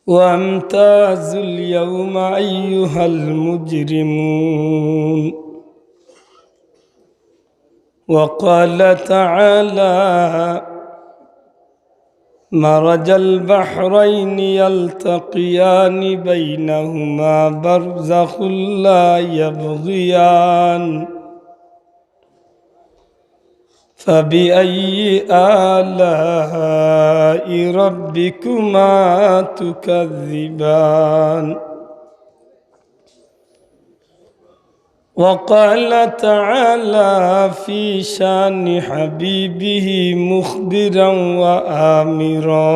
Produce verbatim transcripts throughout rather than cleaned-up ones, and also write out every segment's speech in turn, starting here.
وامتازوا اليوم أيها المجرمون. وقال تعالى: مرج البحرين يلتقيان بينهما برزخ لا يبغيان. فبأي آلاء ربكما تكذبان؟ وقال تعالى في شان حبيبه مخبرا وآمرا: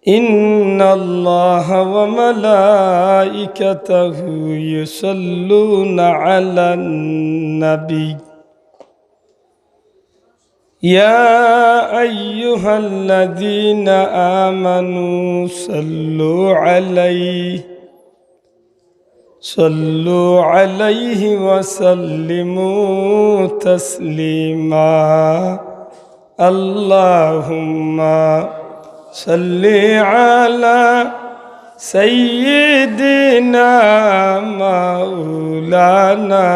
إن الله وملائكته يصلون على النبي، يا أيها الذين آمنوا صلوا عليه، صلوا عليه وسلموا تسليما. اللهم صل على سيدنا مولانا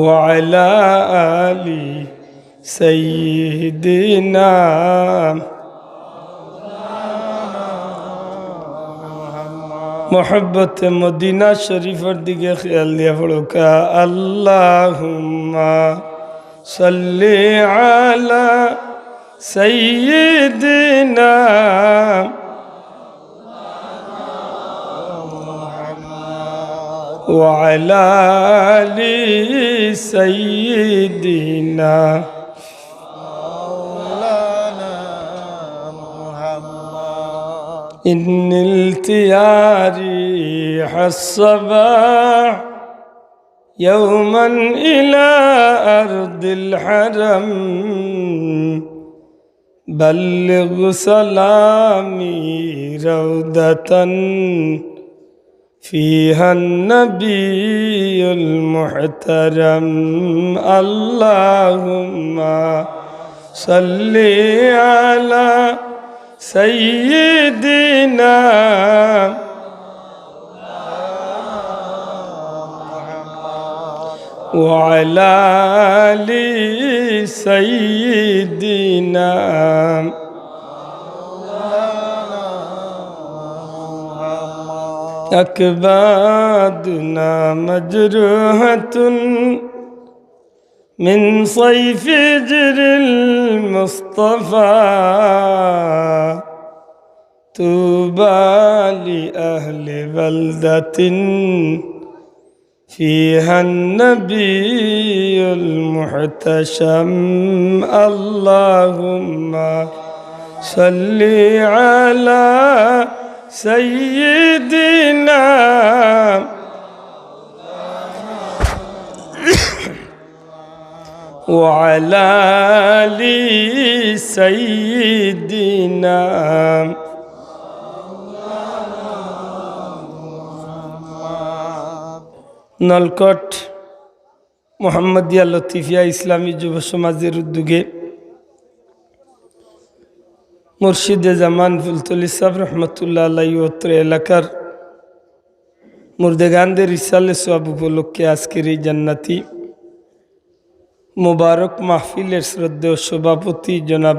وعلى آل سيدنا محبت مدینہ شریف دی گے خیال دیا پڑھو کہ اللهم صل على سيدنا وعلى آل سيدنا. إن التياري الصباح يوما إلى أرض الحرم، بلغ سلامي روضة فيها النبي المحترم. اللهم صل على سيدنا وعلى آل سيدنا. أكبادنا مجروحة من صيف هجر المصطفى، طوبى لأهل بلدة فيها النبي المحتشم. اللهم صل على سيدنا وعلى آل سيدنا. নলকট মোহাম্মদিয়া লতিফিয়া ইসলামী যুব সমাজের উদ্যোগে মুর্শিদে জামান ফুলতলি সাহেব রহমতুল্লাহ আলাইহি অত্র এলাকার মুর্দেগানদের ইসালে সওয়াব উপলক্ষে আজকের এই জান্নাতি মোবারক মাহফিলের শ্রদ্ধেয় সভাপতি জনাব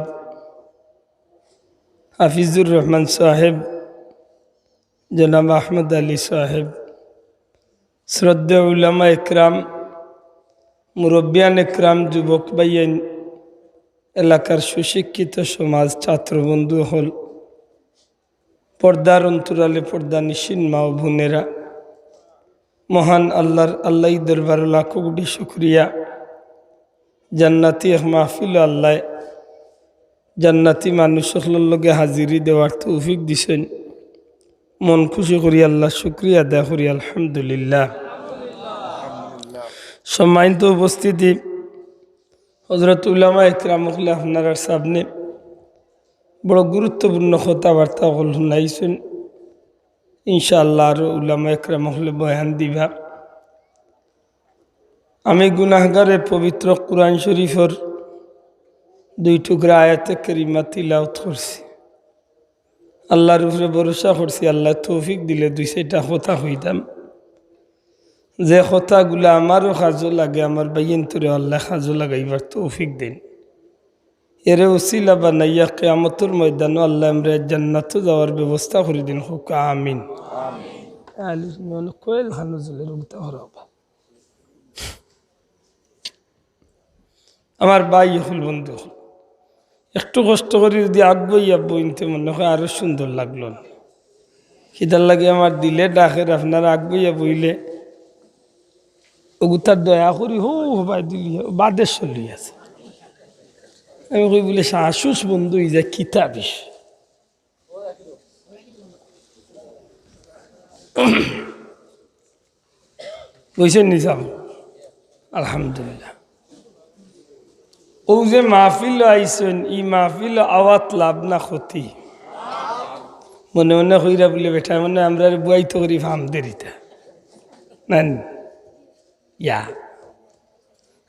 হাফিজুর রহমান সাহেব, জনাব আহমদ আলী সাহেব, শ্রদ্ধেয় উলামা একরাম, মুরব্বিয়ান একরাম, যুবক ভাইয়াইন, এলাকার সুশিক্ষিত সমাজ, ছাত্রবন্ধু অকল, পর্দার অন্তরালে পর্দানিশীন মা ও বোনেরা, মহান আল্লাহর, আল্লাহর দরবারো লাখো কোটি শুকরিয়া। জান্নাতি এক মাহফিল আল্লায় জান্নাতি মানুষ অকলর লগে হাজিরি দেওয়ার তৌফিক দিছইন। মন খুশি করি আল্লাহর শুকরিয়া আদায় করি, আলহামদুলিল্লাহ। সম্মানিত উপস্থিতি, হযরত উলামা একরাম অকলে আপনারার সামনে বড় গুরুত্বপূর্ণ কথাবার্তা অকল হুনাইছইন। ইনশাআল্লাহ আরো উলামা একরাম অকলে বয়ান দিবা। আমি গুনাহগারে পবিত্র কুরআন শরীফর দুই টুকরা আয়াতে কারিমা তিলাওয়াত করছি। আল্লাহর উপরে ভরসা করছি, আল্লায় তৌফিক দিলে দুই চাইরটা কথা কইতাম। যে কথাগুলা আমারও কাজো লাগে, আমার ভাইয়াইন্তরেও আল্লায় কাজো লাগাইবার তৌফিক দেইন। এরে উছিলা বানাইয়া কিয়ামতর ময়দানো আল্লায় আমরারে জান্নাতো যাওয়ার ব্যবস্থা করি দেইন, কউক্কা আমিন। আলিফ নুন কোয়েল খানো জুলের উল্টা হরফ। আমার ভাই অকল, বন্ধু অকল, একটু কষ্ট করি যদি আগুয়াইয়া বইন তে মনে অয় আরো সুন্দর লাগলো না। কিতার লাগি আমার দিলে ডাকের, আপনারা আগুয়াইয়া বইলে অগুতার দয়া করি হো হো ভাই দিলি বাদে চলি আছে। আমি কই বলে শাশুস বন্ধু এই যে কিতা বিষয়। বুঝছেন নি সাব? আলহামদুলিল্লাহ। অউ যে মাহফিলো আইছইন, ই মাহফিলো আওয়াত লাভ না ক্ষতি? মনে মনে কইরা বলে বেটা, মানে আমরারে বুয়াইতো করি ফাম দেরিতা। না নি? ইয়া।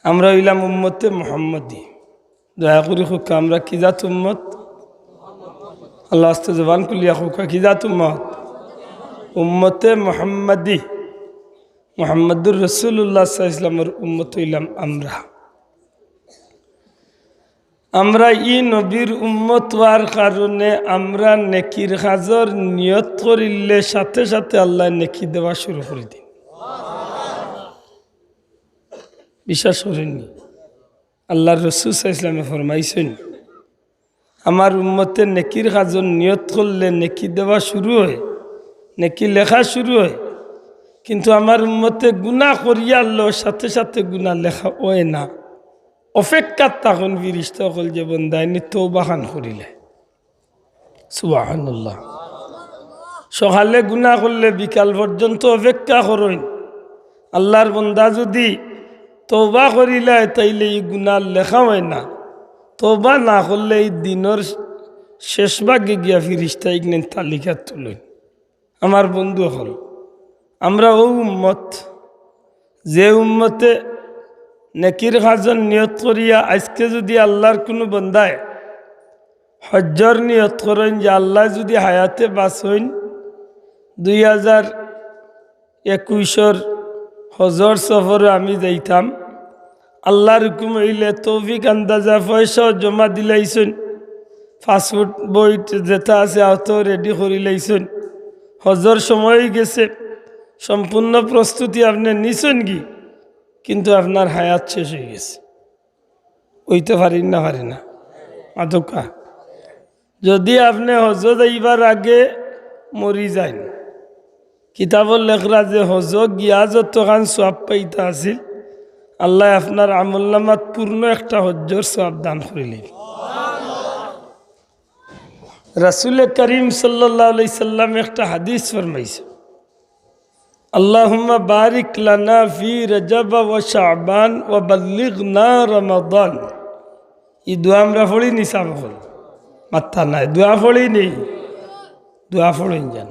আমরা অইলাম উম্মতে মুহাম্মদী। দয়া করি কউক্কা, আমরা কি জাত উম্মত? আল্লাহ আস্তে জবান খুলিয়া কউক্কা, কি জাত উম্মত? উম্মতে মুহাম্মদী। মুহাম্মদুর রাসূলুল্লাহ সাল্লাল্লাহু আলাইহি ওয়াসাল্লামর উম্মত অইলাম আমরা। আমরা ই নবীর উম্মত অওয়ার কারণে আমরা নেকির কাজর নিয়ত করিলে সাথে সাথে আল্লায় নেকি দেওয়া শুরু করি দেইন। বিশ্বাস করইন নি? আল্লাহর রাসূল সাল্লাল্লাহু আলাইহি ওয়াসাল্লামে ফরমাইছইন, আমার উম্মতে নেকির কাজর নিয়ত করলে নেকি দেওয়া শুরু অয়, নেকি লেখা শুরু অয়, কিন্তু আমার উম্মতে গুনা করিয়ারলো সাথে সাথে গুনা লেখা অয় না। অপেক্ষাত থাকইন ফিরিস্তা অকল যে বন্দায় নি তওবাখান করিলে। সুবহানাল্লাহ। সকালে গুনা করলে বিকাল পর্যন্ত অপেক্ষা করইন। আল্লাহর বন্দা যদি তওবা করিলায়, তাইলে ই গুনার লেখা অয় না। তওবা না করলে ই দিনর শেষ ভাগে গিয়া ফিরিস্তা ইগনে তালিকাত তুলইন। আমার বন্ধু অকল, আমরা অউ উম্মত, যে উম্মতে নেকির কাজর নিয়ত করিয়া আইজকে যদি আল্লাহর কুনু বন্দায় হজ্জর নিয়ত করইন যে আল্লায় যদি হায়াতে বাঁচইন, দুই হাজার একুশর হজর সফরো আমি যাইতাম, আল্লাহর হুকুম অইলে তৌফিক আন্দাজা পয়সাও জমা দিলাইছইন, পাসপোর্ট বইট যেতা আছে অতা রেডি করিলাইছইন, হজর সময় অইগেছে, সম্পূর্ণ প্রস্তুতি আপনে নিছইন গি, কিন্তু আপনার হায়াত শেষ অইগেছে। অইতো পারি না, পারি না। মাতউক্কা। যদি আপনে হজো যাইবার আগে মরি যাইন, কিতাবো লেখরা যে হজো গিয়া যতখান সওয়াব পাইতা আছিল, আল্লায় আপনার আমলনামাত পূর্ণ একটা হজ্জর সওয়াব দান করিলিবা। রাসূলে করিম সাল্লাল্লাহু আলাইহি সাল্লামে একটা হাদিস ফরমাইছইন, আল্লাহুম্মা বারিক লানা ফি রজব ওয়া শাবান ওয়া বাল্লিগনা রমাদান। ই দোয়া আমরা পড়ি নি সাব অকল? মাত্তা নাই, দোয়া পড়ি নি? দোয়া পড়ইন যান।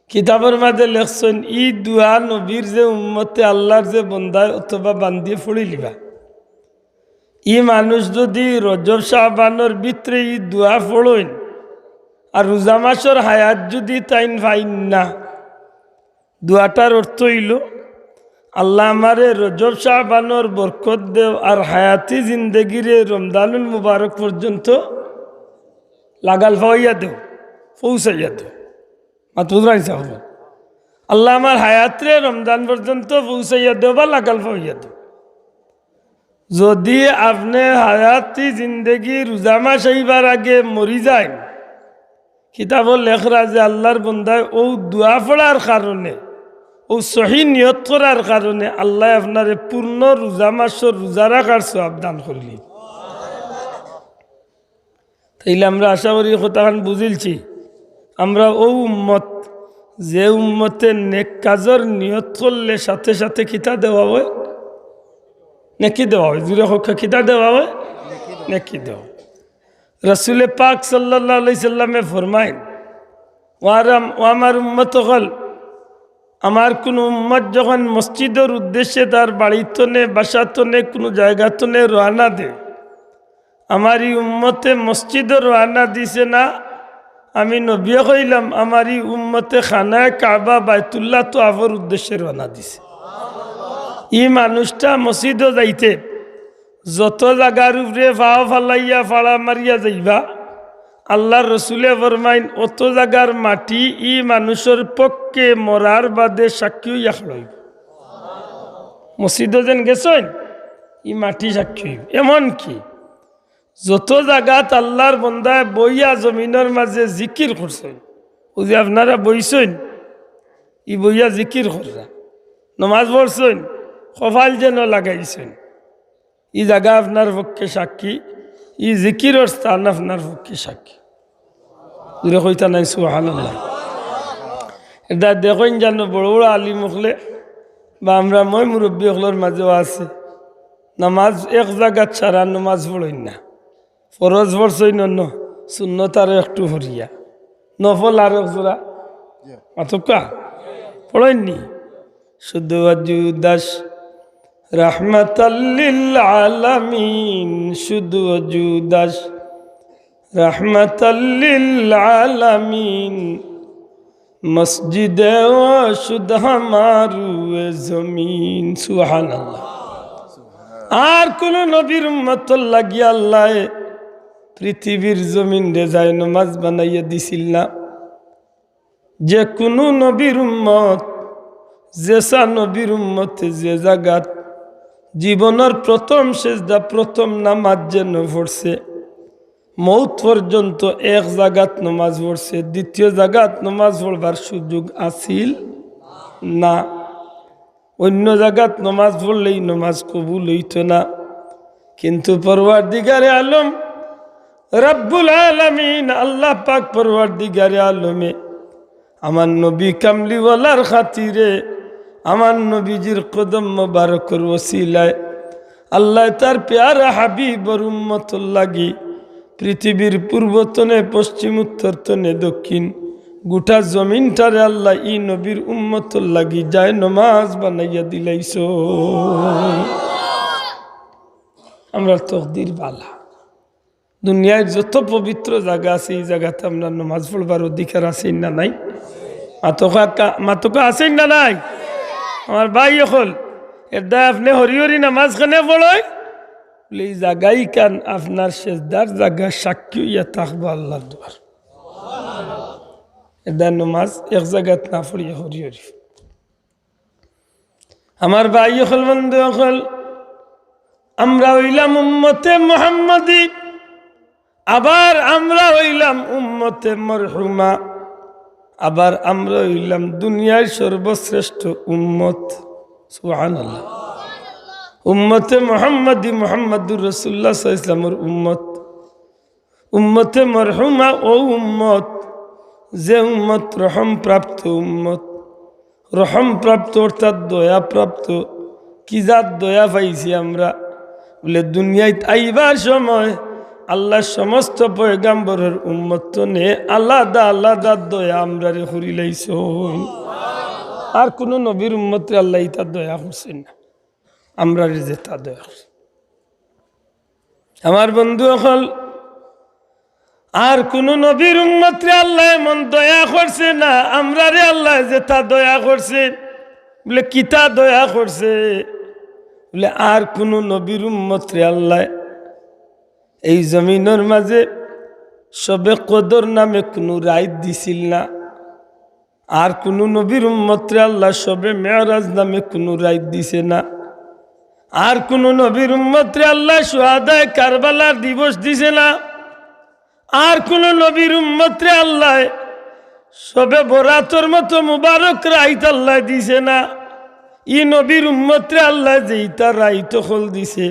কিতাবর মাঝে লেখছইন, ই দোয়া নবীর যে উম্মতে, আল্লাহর যে বন্দায় অথবা বান্দিয়ে পড়িলিবা, ই মানুষ যদি রজব শাবানর ভিতরে ই দোয়া পড়ইন, আর রোজা মাসর হায়াত যদি তাইন পাইন না, দোয়াটার অর্থ অইলো, আল্লাহ আমারে রজব শাবানর বরকত দেও আর হায়াতি জিন্দেগিরে রমজানুল মুবারক পর্যন্ত লাগাল পাওয়াইয়া দেও, পৌঁছাইয়া দেও। মাত বুঝরা নি সাব? আল্লাহ আমার হায়াতরে রমজান পর্যন্ত পৌঁছাইয়া দেও বা লাগাল পাওয়াইয়া দেও। যদি আপনে হায়াতি জিন্দেগি রোজা মাস আইবার আগে মরি যাইন, কিতাবো লেখরা যে আল্লাহর বন্দায় অউ দোয়া পড়ার কারণে, অউ সহি নিয়ত করার কারণে আল্লায় আপনারে পূর্ণ রোজা মাসর রোজা রাখার সওয়াব দান করিলিবা। তাইলে আমরা আশা করি কথাখান বুঝিলছি। আমরা অউ উম্মত, যে উম্মতে নেক কাজর নিয়ত করলে সাথে সাথে কিতা দেওয়া অয়? নেকি দেওয়া অয়। জুরে কউক্কা, কিতা দেওয়া অয়? নেকি দেওয়া অয়। রাসূলে পাক সাল্লাল্লাহু আলাইহি সাল্লামে ফরমাইন, "ও আরাম, ও আমার উম্মত অকল, আমার কুনু উম্মত যখন মসজিদর উদ্দেশ্যে তার বাড়ি তনে, বাসা তনে, কুনু জাগা তনে রওয়ানা দেয়, আমার ই উম্মতে মসজিদো রওয়ানা দিছে না, আমি নবিয়ে কইলাম, আমার ই উম্মতে খানায়ে কাবা বাইতুল্লাহ তওয়াফর উদ্দেশ্যে রওয়ানা দিছে। ই মানুষটা মসজিদো যাইতে যত জাগার উপরে পাও ফালাইয়া ফাড়া মারিয়া যাইবা, আল্লার রসুলে ফরমাইন, অত জাগার মাটি ই মানুষর পক্ষে মরার বাদে সাক্ষী অইয়া খাড়ইবো। মসজিদো যেন গেছইন, ই মাটি সাক্ষী অইবো। এমন কি, যত জাগাত আল্লার বন্দায় বইয়া জমিনর মাঝে জিকির করছইন, অউ যে আপনারা বইছইন, ই বইয়া জিকির কররা, নমাজ পড়ছইন, কপাল যেন লাগাইছইন, ই জাগা আপনার পক্ষে সাক্ষী, ই জিকিরর স্থান আপনার পক্ষে সাক্ষী। জোরে কইতা নায় সুবহানাল্লাহ? এটা দেখইন যেন বড় বড় আলিম অকলে বা আমরা ময় মুরব্বি অকলর মাঝেও আছে, নামাজ এক জাগাত সারা নামাজ পড়ইন না, ফরজ পড়ছইন অন্য, সুন্নত আরো একটু পড়িয়া, নফল আরো এক জোড়া, মাতউক্কা, পড়ইন নি? শুধু অজু দাস রাহমাতাল্লিল আলামিন, শুধু অজু দাস রাহমাতাল্লিল আলামিন, মসজিদে ও শুধু আমার রুয়ে জমিন। সুবহানাল্লাহ। আর কোন নবীর উম্মতর লাগি আল্লায় পৃথিবীর জমিনরে জায়নামাজ বানাইয়া দিছিল না। যে কুনু নবীর উম্মত, যেসা নবীর উম্মতে যে জাগাত জীবনর প্রথম সেজদা, প্রথম নামাজ যেন পড়ছে, মউত পর্যন্ত এক জাগাত নমাজ পড়ছে, দ্বিতীয় জাগাত নমাজ পড়বার সুযোগ আছিল না। অন্য জাগাত নমাজ পড়লে ই নমাজ কবুল অইতো না। কিন্তু পরওয়ারদিগারে আলম, রাব্বুল আলামিন, আল্লাহ পাক পরওয়ারদিগারে আলমে আমার নবী কামলিওয়ালার খাতিরে, আমার নবীজির কদম মোবারকর ওসিলায় আল্লায় তার পেয়ারা হাবিবর উম্মতর লাগি পৃথিবীর পূর্ব তনে, পশ্চিম, উত্তর তনে, দক্ষিণ, গোটা জমিনটারে আল্লায় ই নবীর উম্মতর লাগি জায়নামাজ বানাইয়া দিলাইছো। আমরার তকদির বালা। দুনিয়ার যত পবিত্র জাগা আছে, ই জাগাত আমরার নমাজ পড়বার অধিকার আছে না নাই? মাতউক্কা, মাতউক্কা, আছে না নাই? আমার ভাই অকল, এরদায় আপনে হরি হরি নমাজ কেনে পড়ইন? বলে, ই জাগাইখান আপনার সেজদার জাগা, সাক্ষী অইয়া থাকবো আল্লার দুয়ার। এরদায় নমাজ এক জাগাত না পড়িয়া হরি হরি। আমার ভাই অকল, বন্ধু অকল, আমরা অইলাম উম্মতে মুহাম্মদী, আবার আমরা অইলাম উম্মতে মরহুমা, আবার আমরা অইলাম দুনিয়ার সর্বশ্রেষ্ঠ উম্মত। সুবহানাল্লাহ। উম্মতে মুহাম্মদী, মুহাম্মাদুর রাসূলুল্লাহ সাল্লাল্লাহু আলাইহি ওয়াসাল্লামর উম্মত। উম্মতে মরহুমা অউ উম্মত, যে উম্মত রহমপ্রাপ্ত উম্মত। রহমপ্রাপ্ত অর্থাৎ দয়াপ্রাপ্ত। কি জাত দয়া পাইছি আমরা? বলে, দুনিয়াত আইবার সময় আল্লার সমস্ত পয়গাম্বরর উম্মত তনে আলাদা আলাদা দয়া আমরারে করিলাইছইন। আর কুনু নবীর উম্মতরে আল্লায় ইতা দয়া করছইন না, আমরারে যেতা দয়া করছইন। আমার বন্ধু অকল, আর কুনু নবীর উম্মতরে আল্লায় এমন দয়া করছে না, আমরারে আল্লায় যেতা দয়া করছে। বলে, কিতা দয়া করছে? বলে, আর কুনু নবীর উম্মতরে আল্লায় এই জমিনর মাঝে শবে কদর নামে কুনু রাইত দিছিল না। আর কুনু নবীর উম্মতরে আল্লায় শবে মেরাজ নামে কুনু রাইত দিছে না। আর কুনু নবীর উম্মতরে আল্লায় শুহাদায়ে কারবালার দিবস দিছে না। আর কুনু নবীর উম্মতরে আল্লায় শবে বরাতর মতো মুবারক রাইত আল্লায় দিছে না। ই নবীর উম্মতরে আল্লায় যে ইতা রাইত অকল দিছে,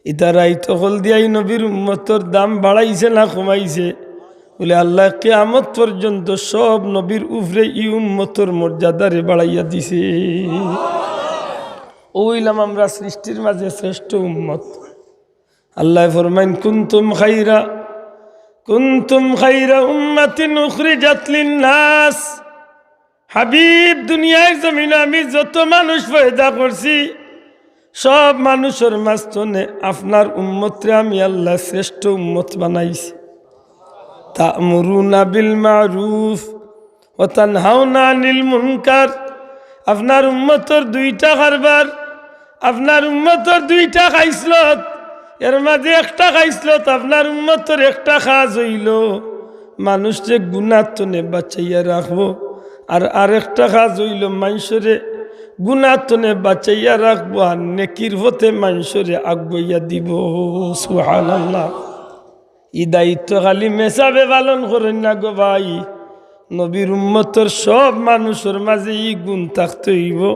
ইতা রাইত অকল দিয়া ই নবীর উম্মতর দাম বাড়াইছে না কমাইছে? বলে, আল্লায় কিয়ামত পর্যন্ত সব নবীর উপরে ই উম্মতর মর্যাদারে বাড়াইয়া দিছে। অউ অইলাম আমরা সৃষ্টির মাঝে শ্রেষ্ঠ উম্মত। আল্লায় ফরমাইন, কুনতুম খাইরা, কুনতুম খাইরা উম্মাতিন উখরিজাত লিন্নাস। হাবিব, দুনিয়ার জমিনো আমি যত মানুষ পয়দা করছি, সব মানুষর মাঝ থনে আপনার উম্মতরে আমি আল্লায় শ্রেষ্ঠ উম্মত বানাইছি। তা'মুরুনা বিল মা'রুফ ওয়া তানহাউনা আনিল মুনকার। আপনার উম্মতর দুইটা কারবার, আপনার উম্মতর দুইটা খাইসলত। এর মাঝে একটা খাইসলত, আপনার উম্মতর একটা কাজ অইলো মানুষরে গুনা থনে বাঁচাইয়া রাখবো, আর আরেকটা কাজ অইলো মানষরে গুনা থনে বাঁচাইয়া রাখবো আর নেকির পথে মানষরে আগুয়াইয়া দিবো। সুবহানাল্লাহ। ই দায়িত্ব খালি মেসাবে পালন করইন না গো ভাই। নবীর উম্মতর সব মানুষর মাঝে ই গুণ থাকতে অইবো।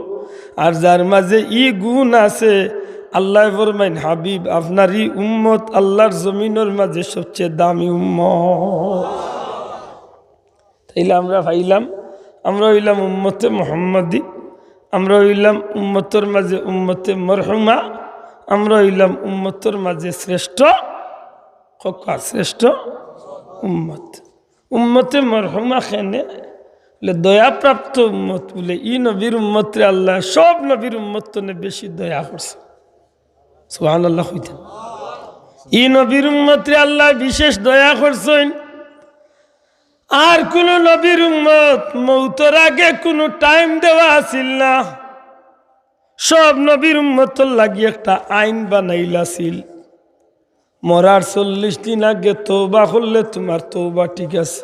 আর যার মাঝে ই গুণ আছে, আল্লায় ফরমাইন, হাবিব, আপনার ই উম্মত আল্লার জমিনর মাঝে সবচেয়ে দামি উম্মত। তাইলে আমরা পাইলাম, আমরা অইলাম উম্মতে মুহাম্মাদি, আমরা অইলাম উম্মতর মাঝে উম্মতে মরহুমা, আমরা অইলাম উম্মতর মাঝে শ্রেষ্ঠ, কউক্কা, শ্রেষ্ঠ উম্মত। উম্মতে মরহুমা কেনে? বলে দয়াপ্রাপ্ত উম্মত। বলে ই নবীর উম্মতরে আল্লায় সব নবীর উম্মত থনে বেশি দয়া করছে। সুবহানাল্লাহ কইতেন। ই নবীর উম্মতরে আল্লায় বিশেষ দয়া করছইন। আর কুনু নবীর উম্মত মউতর আগে কুনু টাইম দেওয়া আছিল না। সব নবীর উম্মতর লাগি একটা আইন বানাইল আছিল, মরার চল্লিশ দিন আগে তওবা করলে তুমার তওবা ঠিক আছে।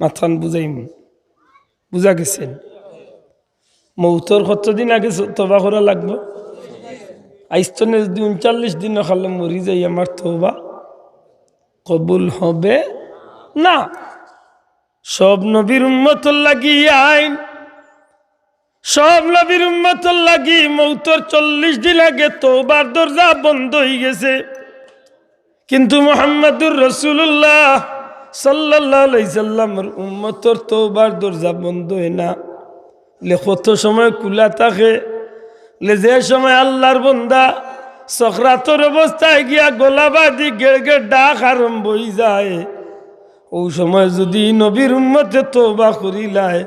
মাতখান বুঝাইমু, বুঝা গেছে নি? মউতর কতদিন আগে তওবা করা লাগবো? আইজ থনে যদি ঊনচল্লিশ দিনর কালে মরি যাই, আমার তওবা কবুল হবে না। সব নবীর উম্মতর লাগি ই আইন, সব নবীর উম্মতর লাগি মউতর চল্লিশ দিন আগে তওবার দরজা বন্ধ অইগেছে। কিন্তু মুহাম্মাদুর রাসূলুল্লাহ সাল্লাল্লাহু আলাইহি সাল্লামর উম্মতর তওবার দরজা বন্ধ অয় না। লে কত সময় খুলা থাকে? লে যে সময় আল্লার বন্দা সকরাতর অবস্থায় গিয়া গলা বাধি গেড় গেড় ডাক আরম্ভ অইযায়, অউ সময় যদি নবীর উম্মতে তওবা করিলায়,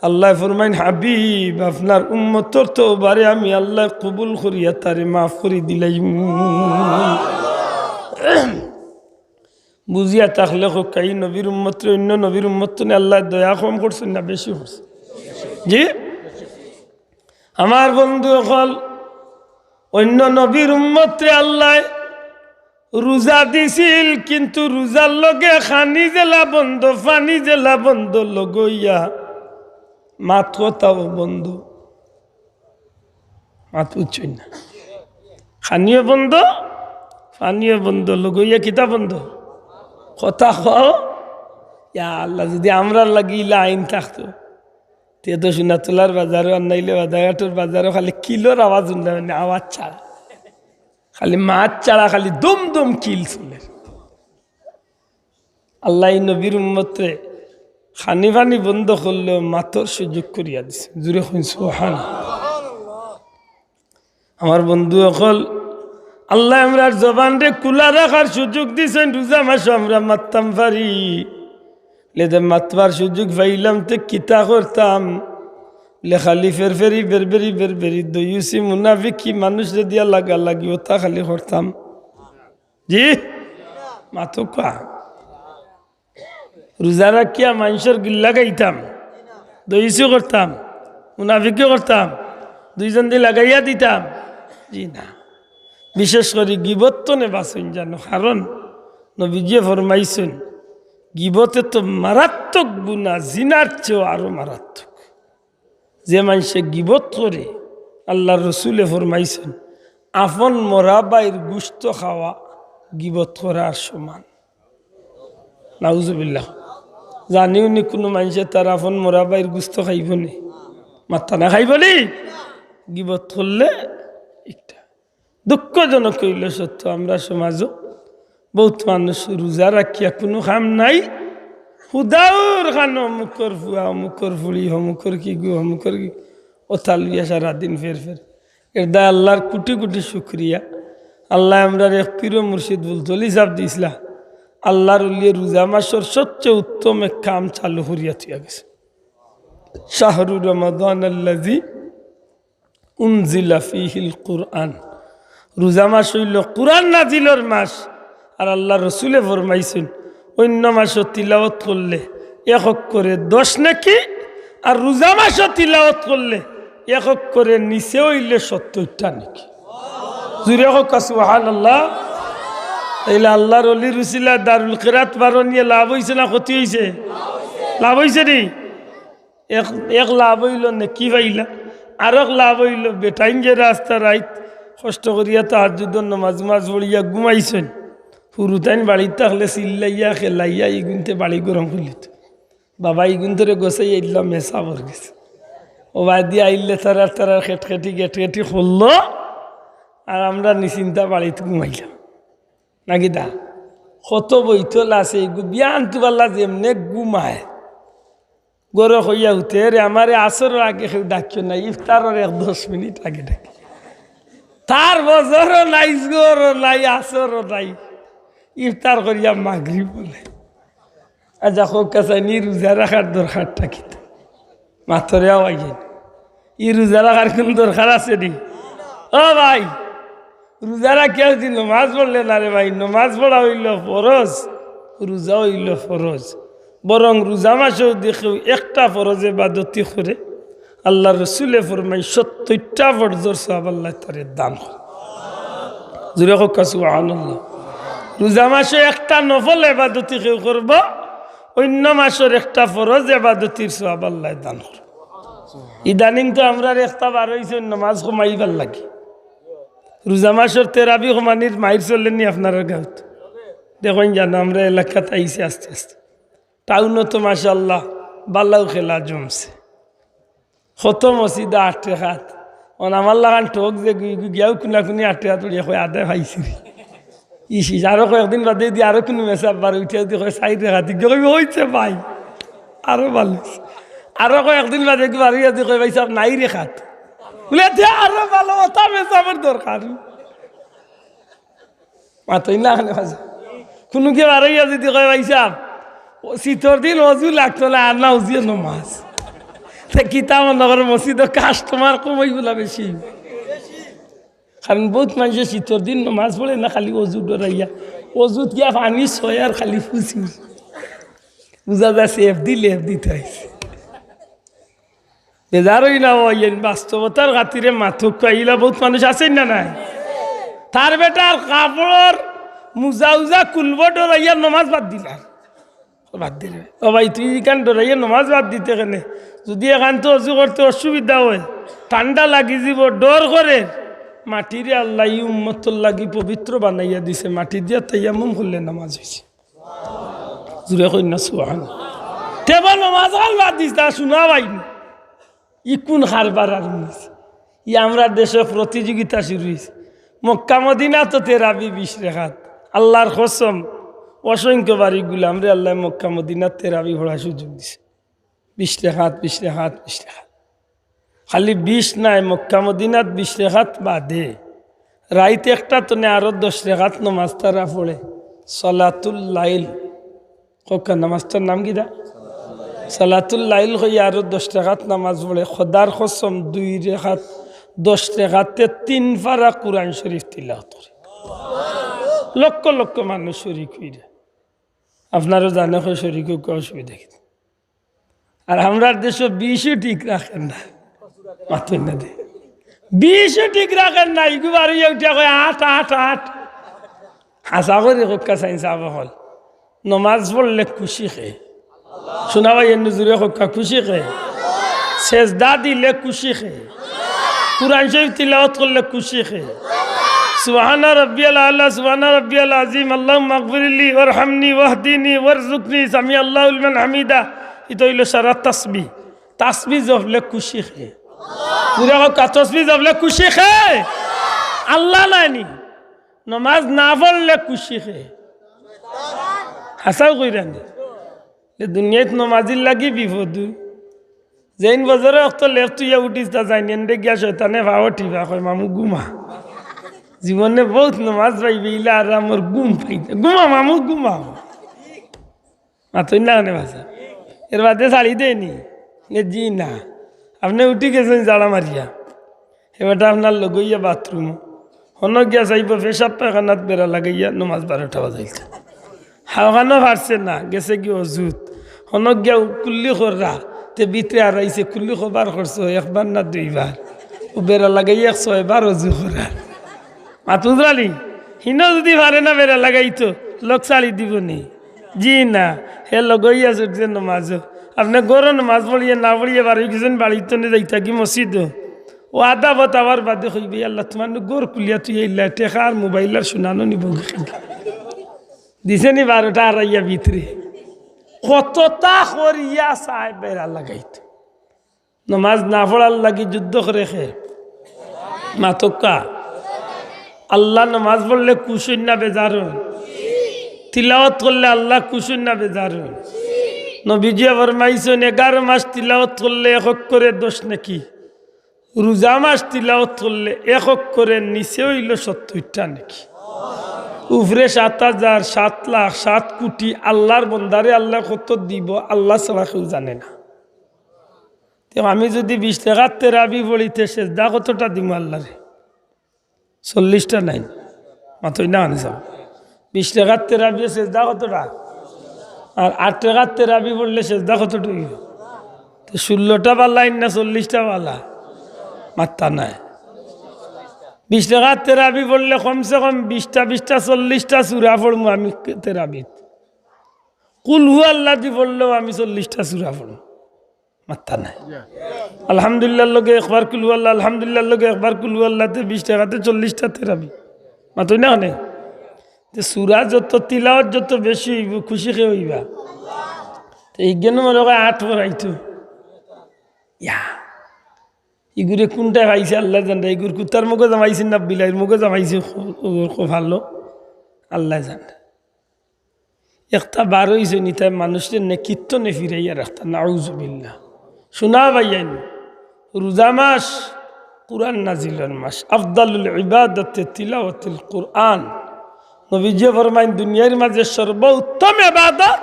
আল্লায় ফরমাইন, হাবিব, আপনার উম্মতর তওবারে আমি আল্লায় কবুল করিয়া তারে মাফ করি দিলাইমু। বুঝিয়া থাকলে কউক্কা, ই নবীর উম্মতরে অইন্য নবীর উম্মত থনে আল্লায় দয়া কম করছইন না বেশি করছইন? জি, আমার বন্ধু অকল, অইন্য নবীর উম্মতরে আল্লায় রুজা দিছিল, কিন্তু রুজার লগে খানি যেলা বন্ধ, পানি যেলা বন্ধ, লগইয়া মাত কথাও বন্ধ। মাত বুঝছইন না? খানিও বন্ধ, পানিও বন্ধ, লগইয়া কিতা বন্ধ? কথা কও। ইয়া আল্লাহ, যদি আমরার লাগি ইলা আইন থাকতো, তে তো সোনাতলার বাজারো আর নাইলে বাজারঘাটর বাজারো খালি কিলর আওয়াজ হুনলাম, মানে আওয়াজ ছাড়া, খালি মাত ছাড়া, খালি দুম দুম কিল চলের। আল্লায় ই নবীর উম্মতরে খানি পানি বন্ধ করলেও মাতর সুযোগ করিয়া দিছে। জুরে কইন সুবহান। আমার বন্ধু অকল, আল্লায় আমরার জবানরে খুলা রাখার সুযোগ দিছইন, রুজা মাসো আমরা মাততাম পারি। লে দে মাতবার সুযোগ পাইলাম তে কিতা করতাম? লে খালি ফেরফেরি, বেরবেরি, বেরবেরি, দইউসি, মুনাফিকি, মানুষরে দিয়া লাগালাগি, অতা খালি করতাম। জি? মাতউক্কা। রুজা রাখিয়া মানষর গিল্লা গাইতাম, দইউসি করতাম, মুনাফিকি করতাম, দুইজনদি লাগাইয়া দিতাম। জি না। বিশেষ করি গিবত থনে বাচইন জানো, কারণ নবীজিয়ে ফরমাইছইন, গিবতে তো মারাত্মক গুনা, জিনার চেয়েও আরো মারাত্মক। যে মানষে গিবত করে, আল্লার রসুলে ফরমাইছইন, আপন মরা ভাইর গুস্ত খাওয়া গিবত করার সমান। নাউজুবিল্লাহ। জানিও নি কুনু মানষে তার আপন মরা ভাইর গুস্ত খাইবো নি? মাত্তা না খাইবো নি? গিবত করলে একটা দুঃখজনক অইলো সত্য, আমরা সমাজো বউত মানুষ রুজা রাখিয়া কুনু কাম নাই, হুদাউর খানো অমুকর ফুয়া, অমুকর ফুড়ি, অমুকর কিগু, অমুকর কি, অতা লইয়া সারাদিন ফেরফের। এর দায় আল্লার কুটি কুটি শুকরিয়া। আল্লায় আমরার এক পীর মুর্শিদ বুলতলি সাব দিছলা। আল্লার অলিয়ে রুজা মাসর সবচেয়ে উত্তম এক কাম চালু করিয়া থুইয়া গেছে। শাহরু রমাদান আল্লাযী উনজিলা ফিহিল কুরআন। রোজা মাস অইলো কুরআন নাজিলর মাস। আর আল্লার রসুলে ফরমাইছইন, অইন্য মাসো তিলাওয়াত করলে এক অক্ষরে দশ নেকি, আর রোজা মাসো তিলাওয়াত করলে এক অক্ষরে নিচে অইলে সত্তইরটা নেকি। জুরে কউক্কা সুবহানাল্লাহ। তাইলে আল্লার অলির উছিলায় দারুল কিরাত বারনিয়ে লাভ অইছে না ক্ষতি অইছে? লাভ অইছে নি? এক, এক লাভ অইলো নেকি পাইলা, আরক লাভ অইলো বেটাইন যে রাস্তা রাইত কষ্ট করিয়া তাহাজ্জুদর নমাজ উমাজ পড়িয়া ঘুমাইছইন, হুরুতাইন বাড়িত থাকলে চিল্লাইয়া খেলাইয়া ইগুনতে বাড়ি গরম করিলিতো। বাবা ইগুনতরে গছাই আইল্লা মেসাবর গেছে, ও বায়দি আইল্লে তারার তারার খেটখেটি গেটখেটি করলো, আর আমরা নিশ্চিন্তা বাড়িত ঘুমাইলাম। নাকি দা? কত বইতল আছে, ইগু বিয়ান তুবাল্লা যেমনে ঘুমায়। গরো কইয়া উঠে, "রে, আমারে আসরর আগে কেউ ডাকিও না, ইফতারর এক দশ মিনিট আগে ডাকি।" তার ফজরও নাই, জোহরও নাই, আসরও নাই, ইফতার করিয়া মাগরিব বলে। আচ্ছা, কউক্কা চাইন, ই রোজা রাখার দরকারটা কিতা? মাতরে আওয়াইন। ই রোজা রাখার কুন দরকার আছে নি? ও ভাই, রোজা রাখিয়া যদি নমাজ পড়লে না রে ভাই, নমাজ পড়া অইলো ফরজ, রোজা অইলো ফরজ। বরং রোজা মাসো যদি কেউ একটা ফরজ এবাদতি করে, আল্লার রসুলে ফরমাইন, সত্তইরটা ফরজর সওয়াব আল্লায় তারে দান করে। জুরে কউক্কা সুবহানাল্লাহ। রোজা মাসো একটা নফল এবাদতি কেউ করবো, অইন্য মাসর একটা ফরজ এবাদতির সওয়াব আল্লায় দান করে। ইদানিং তো আমরার একটা বার অইছে নমাজ কমাইবার লাগি। রোজা মাসর তেরাবি কমানির মাইর চলেনি আপনারার গাঁওত? দেখইন জানো, আমরার এলাকাত আইছে আস্তে আস্তে। টাউনো তো মাশাআল্লাহ বালাউ খেলা জমছে। কত মসজিদো আট রেখাত। অন আমার লাখান ঠক যে গি-, গি-, গিয়াউ কুনাকুনি আট রেখাত পড়িয়া কয়, "আদে পাইছি রে।" ইস, ইস, আরো কয়েকদিন বাদে যদি আরো কুনু মেসাব বার উঠিয়া যদি কয়, "চাইর রেখাত", গিয়া কইবো, "অইছে ভাই।" আরো ভালা অইছে। আরো কয়েকদিন বাদে কি বার অইয়া যদি কয়, "ভাইসাব, নাই রেখাত।" বুলে, "তে আরো ভালা, অতা মেসাবর দরকার।" মাতইন না কেনে বাজে? কুনু কেউ বারইয়া যদি কয়, "ভাইসাব, ও শীতর দিন অজু লাগতো না, আর না অজুয়ে নমাজ।" তে কিতা মনো করো, মসজিদো কাস্টমার কম অইবো না বেশি? কারণ বউত মানষে শীতর দিন নমাজ পড়ে না খালি অজু ডরাইয়া, অজুত গিয়া পানি ছয় আর খালি ফুসি। বুঝা যায় সেফ দি লেফ দিতে অইছে। বেজার অইন না, অউ ইয়ান বাস্তবতার খাতিরে মাতউক্কা, ইলা বউত মানুষ আছইন না নাই? তার বেটার কাপড়র মুজা উজা খুলবো ডরাইয়া নমাজ বাদ দিলার। বাদ দিলে, "ও ভাই, তুই ইখান ডরাইয়া নমাজ বাদ দিতে কেনে? যদি এখান তো অজু করতে অসুবিধা অয়, ঠান্ডা লাগি যিবো, ডর করে।" মাটিরে আল্লায় ই উম্মতর লাগি পবিত্র বানাইয়া দিছে, মাটি দিয়া তায়াম্মুম করলে নমাজ অইছে। জুরে কইন না সুবহান। তেবা নমাজ খান বাদ দিস না, শুনা ভাই। ই কুন কারবার আর মিস? ই আমরার দেশো প্রতিযোগিতা শুরু অইছে। মক্কা মদিনাত তো তেরাবি বিশ রেখাত। আল্লার কসম, অসংখ্য বাড়ি গুলামরে আল্লায় মক্কা মদিনাত তেরাবি পড়ার সুযোগ দিছে। বিশ রেখাত, বিশ রেখাত, বিশ রেখাত। খালি বিশ নায়, মক্কা মদিনাত বিশ রেখাত বাদে রাইত একটা তনে আরো দশ রেখাত নমাজ তারা পড়ে, সলাতুল লাইল। কউক্কা নমাজটার নাম কিতা? সলাতুল লাইল কইয়া আরো দশ রেখাত নমাজ পড়ে। খোদার কসম, দুই রেখাত, দশ রেখাতে তিন পারা কুরআন শরীফ তিলাওয়াত করে। লক্ষ লক্ষ মানুষ শরিক অইরা। আপনারাও জানে কই শরিক অউক্কা, অসুবিধা কিতা? আর আমরার দেশো বিশও ঠিক রাখের না, মাতইন না দে, বিশও ঠিক রাখের না। ইগু বারইয়া উঠিয়া কয়, "আট, আট, আট।" হাছা করি কউক্কা চাইন সাব অকল, নমাজ পড়লে খুশি খে। শুনা ভাই, এমনে জুরে কউক্কা, খুশি খে। সেজদা দিলে খুশি খে। কুরআন শরিফ তিলাওয়াত করলে খুশি খে। সুবহানা রাব্বিয়াল আলা, সুবহানা রাব্বিয়াল আযীম, আল্লাহুম্মা গফিরলি ওয়ারহামনি ওয়াহদিনি ওয়ারযুকনি, সামি আল্লাহু লিমান হামিদা। ইতা অইলো সারা তাসবিহ। তাসবিহ জপলে খুশি খে। জুরে কউক্কা, তাসবিহ জপলে খুশি খে। আল্লা নায়নি। নমাজ না পড়লে খুশি খে। হাছাউ কইরা নি? এ দুনিয়াত নমাজির লাগি বিপদ। যেইন ফজরর অক্ত লেফ থুইয়া উঠিস তা যাইন, এনরে গিয়া শয়তানে পাও টিপা কয়, "মামু ঘুমা।" জীবনে বউত নমাজ পাইবে, ইলা আর আমার ঘুম পাইতে। "ঘুমা মামু, ঘুমা।" মাতইন না কেনে বাজে? এর বাদে ছাড়ি দেয়নি? নে জি না। আপনে উঠি গেছইন জাড়া মারিয়া। এবার আপনার লগইয়া বাথরুম, হনো গিয়া চাইব পেশাব পায়খানাত বেড়া লাগাইয়া নমাজ বারোটা বাজাইলতা। হাওখানো পারছে না, গেছে গি অজুত। হনো গিয়া কুল্লি কররা, তে ভিতরে আরাইছে, কুল্লি কবার করছো, একবার না দুইবার? ও বেড়া লাগাইয়া ছয়বার অজু করার। মাতুজরালি, হিনো যদি পারে না বেড়া লাগাইতো, লোক ছাড়ি দিব নি? জি না, হে লগইয়া ছুটছে নমাজও। আপনে ঘরো নমাজ পড়িয়া না পড়িয়া বারই গেছেন, বাড়িত নে যাইতা কি মসজিদও? ও আধা পথ আওয়ার বাদে কইবে, "আল্লাহ, তোমার নু ঘর খুলিয়া তুই এইলা, টেকা আর মোবাইল আর সোনানো নিব।" দিছে নি বারোটা আড়াইয়া ভিতরে। কততা করিয়া চায় বেড়া লাগাইতো। নমাজ না পড়ার লাগি যুদ্ধ করে খে। মাতক্কা। আল্লাহ নমাজ পড়লে খুশ হইন না বেজার হইন? তিলাওয়াত করলে আল্লাহ খুশ হইন না বেজার হইন? নবীজি ফরমাইছেন, এগারো মাস তিলাওয়াত করলে এক অক্ষরে দশ নেকি, রোজা মাস তিলাওয়াত করলে এক অক্ষরের নিচে হইল সত্তরটা নেকি, উপরে সাত হাজার, সাত লাখ, সাত কোটি আল্লাহর বন্দারে আল্লাহ কত দিব, আল্লাহ ছাড়া কেউ জানে না। তে আমি যদি বিশ রেকাত তেরাবি পড়ি, তে সেজদা কতটা দিমু আল্লাহরে? চল্লিশটা নাই? মাতই না আনি যাও। বিশ রেকাত তেরাবি সেজদা কতটা? আর আট রেকাত তেরাবি পড়লে সেজদা কতটা হইব? তো ষোলোটা বালা না চল্লিশটা বালা? মাত্তা নাই। বিশ রেকাত তেরাবি পড়লে কমসে কম বিশটা, বিশটা, চল্লিশটা সূরা পড়মু আমি তেরাবিত। কুল হু আল্লাহ দি পড়লেও আমি চল্লিশটা সূরা পড়মু। মাত্তা নাই। আলহামদুলিল্লাহর লগে একবার কুল হু আল্লাহ, আলহামদুলিল্লাহর লগে একবার কুল হু আল্লাহ, তে বিশ রেকাতে চল্লিশটা তেরাবি। মাতই না কেনে? তে সূরা যত, তিলাওয়াত যত বেশি হইব, খুশি কে হইবা? তে ইজ্ঞান মনে হয় আট পড়াইতো। ইয়া। ইগুরে কোনটা পাইছে আল্লাহ জানে। ইগুর কুত্তার মুখে জমাইছে না বিলাইর মুখে জমাইছে, খু-, খু-, খুব ভালো। আল্লাহ জানে। একটা বার হইছে নি, তাই মানুষের নেকিত্ব নে ফিরাইয়া রাখতা। নাউজুবিল্লাহ। শোনা ভাইয়াইন, রোজা মাস, কোরআন নাজিলের মাস, আফদালুল ইবাদতে তিলাওয়াতুল কোরআন। নবীজি ফরমাইন, দুনিয়ার মাঝে সর্বোত্তম ইবাদত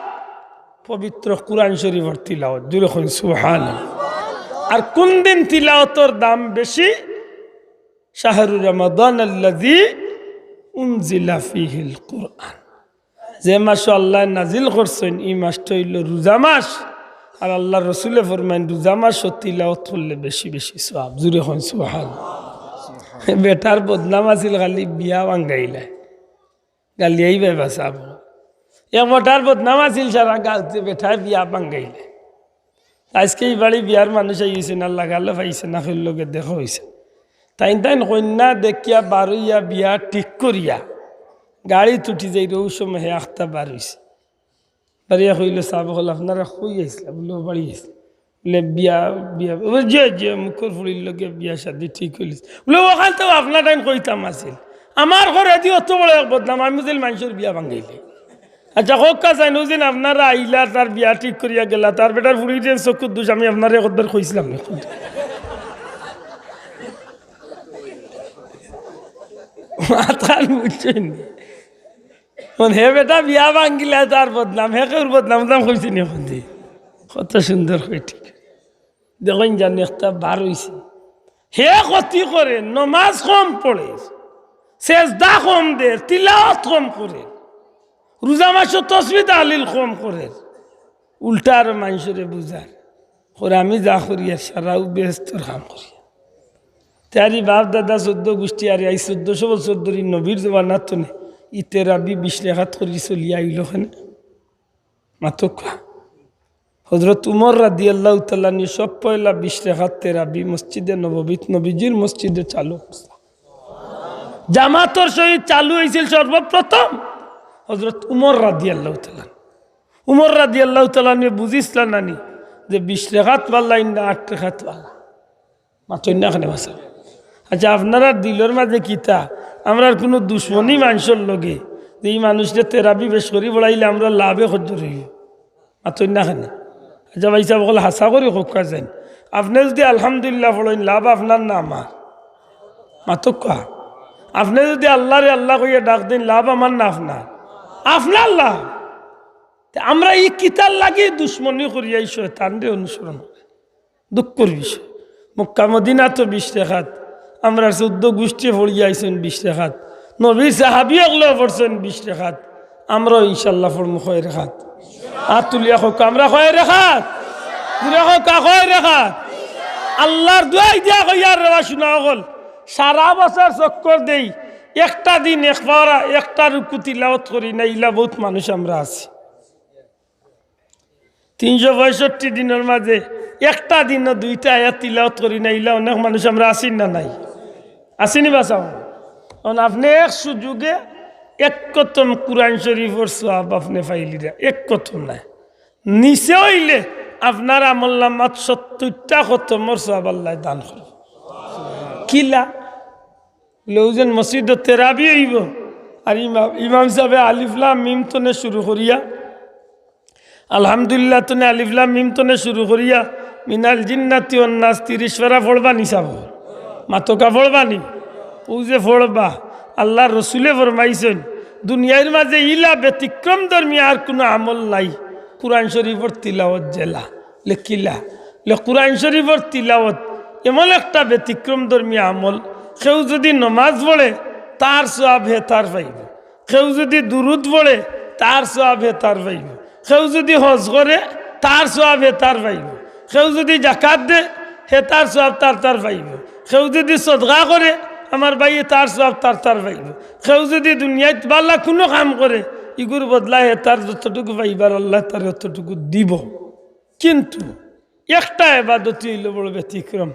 পবিত্র কোরআন শরীফের তিলাওয়াত। জোরে কইন সুবহানাল্লাহ। আর কোন দিন তিলাওয়াতের দাম বেশি? শাহরু রমাদান আল্লাযী উনজিলা ফীহিল কোরআন। যে মাসো আল্লাহ নাজিল করছেন, এই মাসটা হইল রোজা মাস। আর আল্লাহর রসুলে ফরমাইন, রোজা মাসো তিলাওয়াত করলে বেশি বেশি সওয়াব। জোরে কইন সুবহানাল্লাহ। বেটার বদনাম আছিল খালি বিয়া ভাঙ্গাইলে। গালি আইবে বাসাব। এক বেটার বদনাম আছিল সারা গাঁওতে, বেটায় বিয়া ভাঙ্গাইলে। আজকে এই বাড়ি বিয়ার মানুষ আইছে না, লাগালো পাইছে না, হইল লগে দেখা হইছে। তাইন তাইন কইন্যা দেখিয়া বারইয়া বিয়া ঠিক করিয়া গাড়িত উঠি যাইরা, অউ সময় হে আখতা বার হইছে। বাড়িয়া কইল, "সাব অকল, আপনারা কই আইছলা?" বলে, "ও বাড়ি আইছি।" বলে, "বিয়া, বিয়া?" বলে, "জি, জি, মুখর ফুড়ির লগে বিয়া শাদি ঠিক হইলিছে।" বলে, "ওখান তো আপনার টাইম কইতাম আছিল। আমার ঘরে দি অত বড় এক বদনাম, আমি বুঝিল মানুষের বিয়া ভাঙ্গাইলে।" আচ্ছা, হোক কা চাইন, ওই দিন আপনারা আইলা, তার বিয়া ঠিক করিয়া গেলা, তার বেটার ফুড়ির যে চকুর দোষ, আমি আপনারে কতবার কইছিলাম না?" মাথার বুঝছেন? মানে, হে বেটা বিয়া ভাঙ্গিলা, তার বদনাম, হে কেউর বদনাম, বদনাম কইছে নি এখন দি? কত সুন্দর কই ঠিক। দেখইন জানি একটা বার হইছে। হে ক্ষতি করে, নমাজ কম পড়ে, সেজদা কম দের, তিলাওয়াত কম করে, রোজা মাসো তসবি তাহলিল কম করে, উল্টা আরো মানুষরে বুঝার। করে আমি যা করি আর সারাও বেহেস্তর কাম করি। তারি বাপ দাদা চোদ্দ গোষ্ঠী আর এই চোদ্দশো বছর ধরি নবীর জমানাত তো নেই। ই তেরাবি বিশ রেকাত করি চলিয়া আইল ওখানে। মাতক্কা। হযরত উমর রাদিয়াল্লাহু তাআলা আনহু সব পয়লা বিশ রেকাত তেরাবি মসজিদে নববীত, নবীজির মসজিদে চালু করছে। জামাতর সহিত চালু হইছিল সর্বপ্রথম হযরত উমর রাদিয়াল্লাহু তাআলা আনহু। উমর রাদিয়াল্লাহু তাআলা আনহু বুঝিছলা নানি যে বিশ রেকাত বালা ইন্দা আট রেকাত বালা। মাতইন না কেনে বাসা। আচ্ছা, আপনারার দিলর মাঝে কিতা? আমরার কুনু দুশমনি মানুষর লগে যে ই মানুষরে তেরাবি বেশ করি পড়াইলে আমরার লাভে খজ্জর হইব? মাতইন না কেনে? আচ্ছা ভাইসাব অকল, হাছা করি কউক্কা চাইন, আপনে যদি আলহামদুলিল্লাহ পড়ইন, লাভ আপনার না আমার? মাতক্কা। আপনে যদি আল্লাহরে আল্লাহ কইয়া ডাক দেইন, লাভ আমার না আপনার? আপনার লাভ। তে আমরা ই কিতার লাগি দুশমনি করিয়া ই শয়তানরে অনুসরণ করি। দুঃখর বিষয়। মক্কা মদিনাত বিশ রেকাত, আমরার চৌদ্দ গুষ্টিয়ে পড়িয়া আইছইন বিশ রেখাত, নবীর সাহাবী অকলেও পড়ছইন বিশ রেখাত, আমরাও ইনশাআল্লাহ পড়মু কয় রেখাত? আত তুলিয়া কউক্কা, আমরা কয় রেখাত? জুরে কউক্কা, কয় রেখাত? আল্লার দুয়াই দিয়া কইয়ার রে বা শুনা অকল, সারা বছর চক্কর দেই, একটা দিন এক পারা একটা রুকু তিলাওয়াত করি না, ইলা বউত মানুষ আমরা আছি। তিনশো পঁয়ষট্টি দিনর মাঝে একটা দিনও দুইটা আয়াত তিলাওয়াত করি না, ইলা অনেক মানুষ আমরা আছি না নাই? আছি নি বা চাও? কারণ আপনে এক সুযোগে এক খতম কুরআন শরীফর সওয়াব আপনে পাইলিরা, এক খতম নায়, নিচে অইলে আপনার আমলনামাত সত্তইরটা খতমর সওয়াব আল্লায় দান করবো। কিলা? লউজেন মসজিদো তেরাবি অইবো, আর ইমাম, ইমাম সাবে আলিফ লাম মিম তনে শুরু করিয়া, আলহামদুলিল্লাহ তনে, আলিফ লাম মিম তনে শুরু করিয়া মিনাল জিন্নাতি ওয়ান নাস তিরিশ পারা পড়বা নি সাব? মাতকা পড়বা নি? অউ যে পড়বা, আল্লার রসুলে ফরমাইছইন, দুনিয়ার মাঝে ইলা ব্যতিক্রম ধর্মী আর কুনু আমল নাই, কুরআন শরীফর তিলাওয়াত যেলা। লে কিলা? লে কুরআন শরীফর তিলাওয়াত এমন একটা ব্যতিক্রম ধর্মী আমল, কেউ যুদি নমাজ পড়ে, তার সওয়াব হে তার পাইবো। কেউ যুদি দুরুদ পড়ে, তার সওয়াব হে তার পাইবো। কেউ যুদি হজ করে, তার সওয়াব হে তার পাইবো। কেউ যুদি জাকাত দে, হে তার সওয়াব তার তার পাইবো। কেউ যুদি সদকা করে, আমার ভাইয়ে তার সওয়াব তার তার পাইবো। কেউ যুদি দুনিয়াত বালা কুনু কাম করে, ইগুর বদলা হে তার যতটুকু পাইবার আল্লায় তারে অতটুকু দিবো। কিন্তু একটা এবাদতি অইলো বড় ব্যতিক্রম।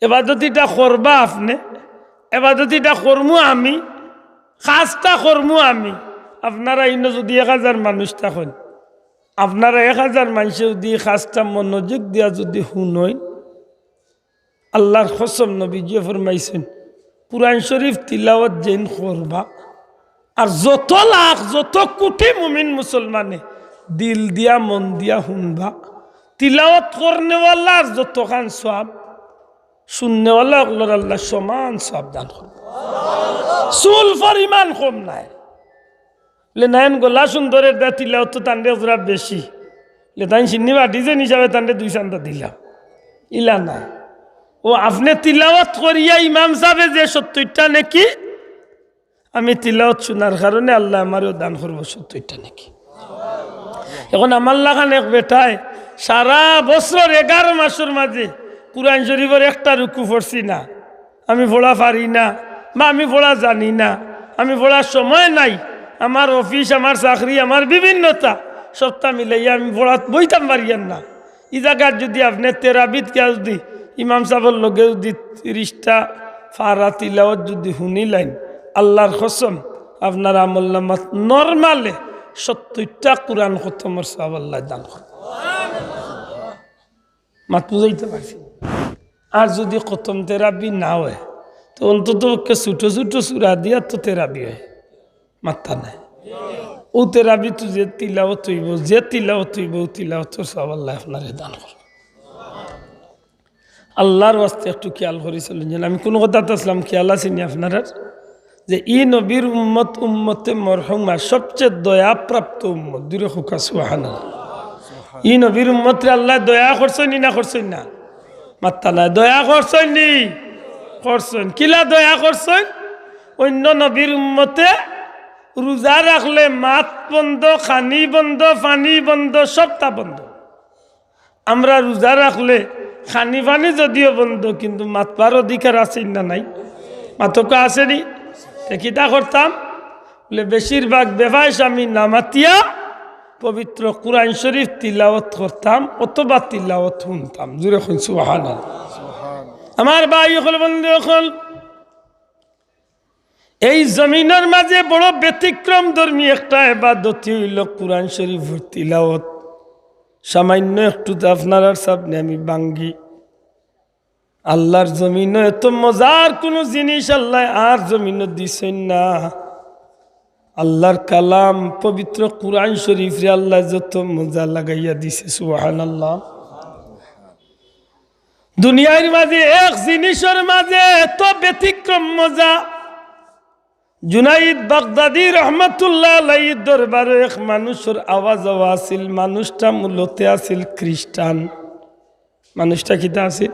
এবাদতিটা করবা আপনে, এবাদতিটা করমু আমি, কাজটা করমু আমি। আপনারা ইনো যুদি এক হাজার মানুষ থাকইন, আপনারা এক হাজার মানষে যুদি কাজটা মনোযোগ দিয়া যুদি হুনইন, আল্লার কসম নবীজিয়ে ফরমাইছইন, কুরআন শরীফ তিলাওয়াত যেইন করবা, আর যত লাখ, যত কুটি মুমিন মুসলমানে দিল দিয়া, মন দিয়া হুনবা, তিলাওয়াত করনেওয়ালার যতখান সওয়াব, হুননেওয়ালা অকলর আল্লায় সমান সওয়াব দান করবো। চুল পরিমাণ কম নায়। লে নাইন গলা সুন্দরের দা তিলাওয়াত তো তানরে ওরা বেশি। লে তাইন সিন্নি বাটি যেইন হিসাবে তানরে দুই চান্দা দিলাম। ইলা না। ও আপনে তিলাওয়াত করিয়া ইমাম সাবে যে সত্তইরটা নেকি, আমি তিলাওয়াত হুনার কারণে আল্লায় আমারেও দান করবো সত্তইরটা নেকি। এখন আমার লাখান এক বেটায় সারা বছর এগারো মাসর মাঝে কুরআন শরীফর একটা রুকু পড়ছি না, আমি পড়া পারি না, বা আমি পড়া জানি না, আমি পড়ার সময় নাই, আমার অফিস, আমার চাকরি, আমার বিভিন্নতা, সবটা মিলাইয়া আমি পড়াত বইতাম পারিয়ার না। ই জাগাত যুদি আপনে তেরাবিত গিয়া যুদি ইমাম সাবর লগে যুদি তিরিশটা পারা তিলাওয়াত যুদি হুনিলাইন, আল্লার কসম, আপনার আমলনামাত নরমালে সত্তইরটা কুরআন খতমর সওয়াব আল্লায় দান করবো। মাত বুঝাইতে পারছি? আর যুদি খতম তেরাবি না অয়, তো অন্তত পক্ষে ছুটো ছুটো সূরা দিয়া তো তেরাবি অয়, মাত্তা নাই। অউ তেরাবিত যে তিলাওয়াত অইবো, যে তিলাওয়াত অইবো, অউ তিলাওয়াতর সওয়াব আল্লায় আপনারে দান করবো। আল্লার ওয়াস্তে একটু খিয়াল করি চলইন যেন। আমি কুনু কথাত আছলাম, খিয়াল আছে নি আপনারার? যে ই নবীর উম্মত, উম্মতে মরহুমা, সবচেয়ে দয়াপ্রাপ্ত উম্মত। জুরে কউক্কা সুবহানাল্লাহ। ই নবীর উম্মতরে আল্লায় দয়া করছইন নি না করছইন না? মাত্তা নাই। দয়া করছইন নি? করছইন। কিলা দয়া করছইন? অইন্য নবীর উম্মতে রুজা রাখলে মাত বন্ধ, খানি বন্ধ, পানি বন্ধ, সবটা বন্ধ। আমরা রুজা রাখলে খানি পানি যদিও বন্ধ, কিন্তু মাতবার অধিকার আছে না নাই? মাতকা আছে নি? তে কিতা করতাম? বলে, বেশিরভাগ বেফাইস আমি না মাতিয়া পবিত্র কুরআন শরীফ তিলাওয়াত করতাম অথবা তিলাওয়াত হুনতাম। জুরে কইন সুবহানাল্লাহ। আমার ভাই অকল, বন্ধু অকল, এই জমিনর মাঝে বড় ব্যতিক্রম ধর্মী একটা এবাদতি অইলো কুরআন শরীফর তিলাওয়াত। সামান্য একটু তো আপনারার সামনে আমি ভাঙ্গি। আল্লার জমিনো এত মজার কুনু জিনিস আল্লায় আর জমিনো দিছইন না। আল্লার কালাম পবিত্র কুরআন শরীফরে আল্লায় যত মজা লাগাইয়া দিছে, সুবহানাল্লাহ। দুনিয়ার মাঝে এক জিনিসর মাঝে এত ব্যতিক্রম মজা। জুনাইদ বাগদাদি রহমতুল্লাহ আলাইহির দরবারো এক মানুষর আওয়া যাওয়া আছিল। মানুষটা মূলতে আছিল খ্রিস্টান। মানুষটা কিতা আছিল?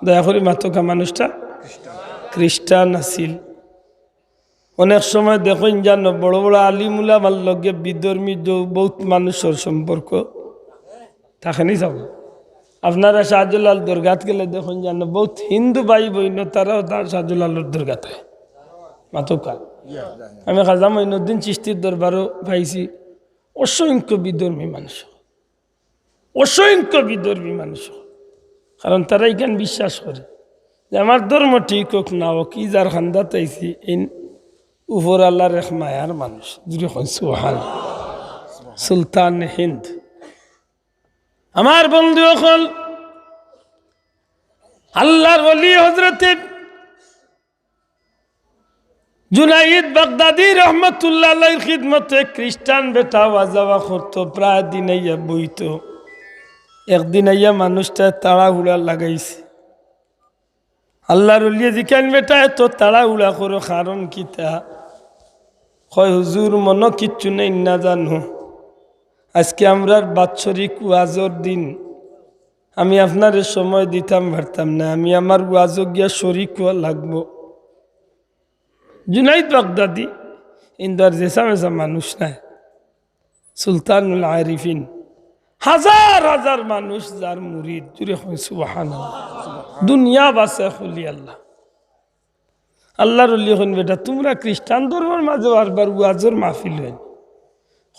দয়া করি মাতকা, মানুষটা খ্রিস্টান আছিল। অনেক সময় দেখইন যেন বড় বড় আলিম উলামার লগে বিধর্মী য-, বউত মানুষর সম্পর্ক থাকে নি সাব? আপনারা শাহজালাল দরগাত গেলে দেখইন যেন বউত হিন্দু ভাই বইন, তারাও তার শাহজালালর দরগাত আয়। মাতউক্কা। আমি খাজা মঈনুদ্দিন চিশতির দরবারও পাইছি অসংখ্য বিধর্মী মানুষ, অসংখ্য বিধর্মী মানুষ। কারণ তারা ইখান বিশ্বাস করে যে আমার ধর্ম ঠিক অউক না অউক, ই যার খান্দাত আইছি, এইন উপর আল্লার এক মায়ার মানুষ। জুরে কইন সুবহান। সুলতান হিন্দ। আমার বন্ধু অকল, আল্লার ওলি হযরতে জুনাইদ বাগদাদি রহমতুল্লাহ আলাইহির খিদমতে খ্রিস্টান বেটা আওয়া যাওয়া করতো, প্রায় দিন আইয়া বইতো। একদিন আইয়া মানুষটায় তাড়াহুড়া লাগাইছে। আল্লার ওলিয়ে জিকাইন, "বেটা, এত তাড়াহুড়া করো, কারণ কিতা?" কয়, "হুজুর, মনো কিচ্ছু নাই না জানো, আজকে আমরার বাৎসরিক ওয়াজর দিন, আমি আপনারে সময় দিতাম পারতাম না, আমি আমার ওয়াজো গিয়া শরিক অওয়া লাগবো।" জুনাইদ বাগদাদি ইন্দুর যেসা মেসা মানুষ নায়, সুলতানুল আরিফিন, হাজার হাজার মানুষ যার মুরিদ। জুরে কইন সুবহানাল্লাহ। দুনিয়া বাসে খুলি আল্লাহ। আল্লার ওলি কইন, "বেটা, তুমরা খ্রিস্টান ধর্মর মাঝে আরবার ওয়াজর মাহফিল অইন।"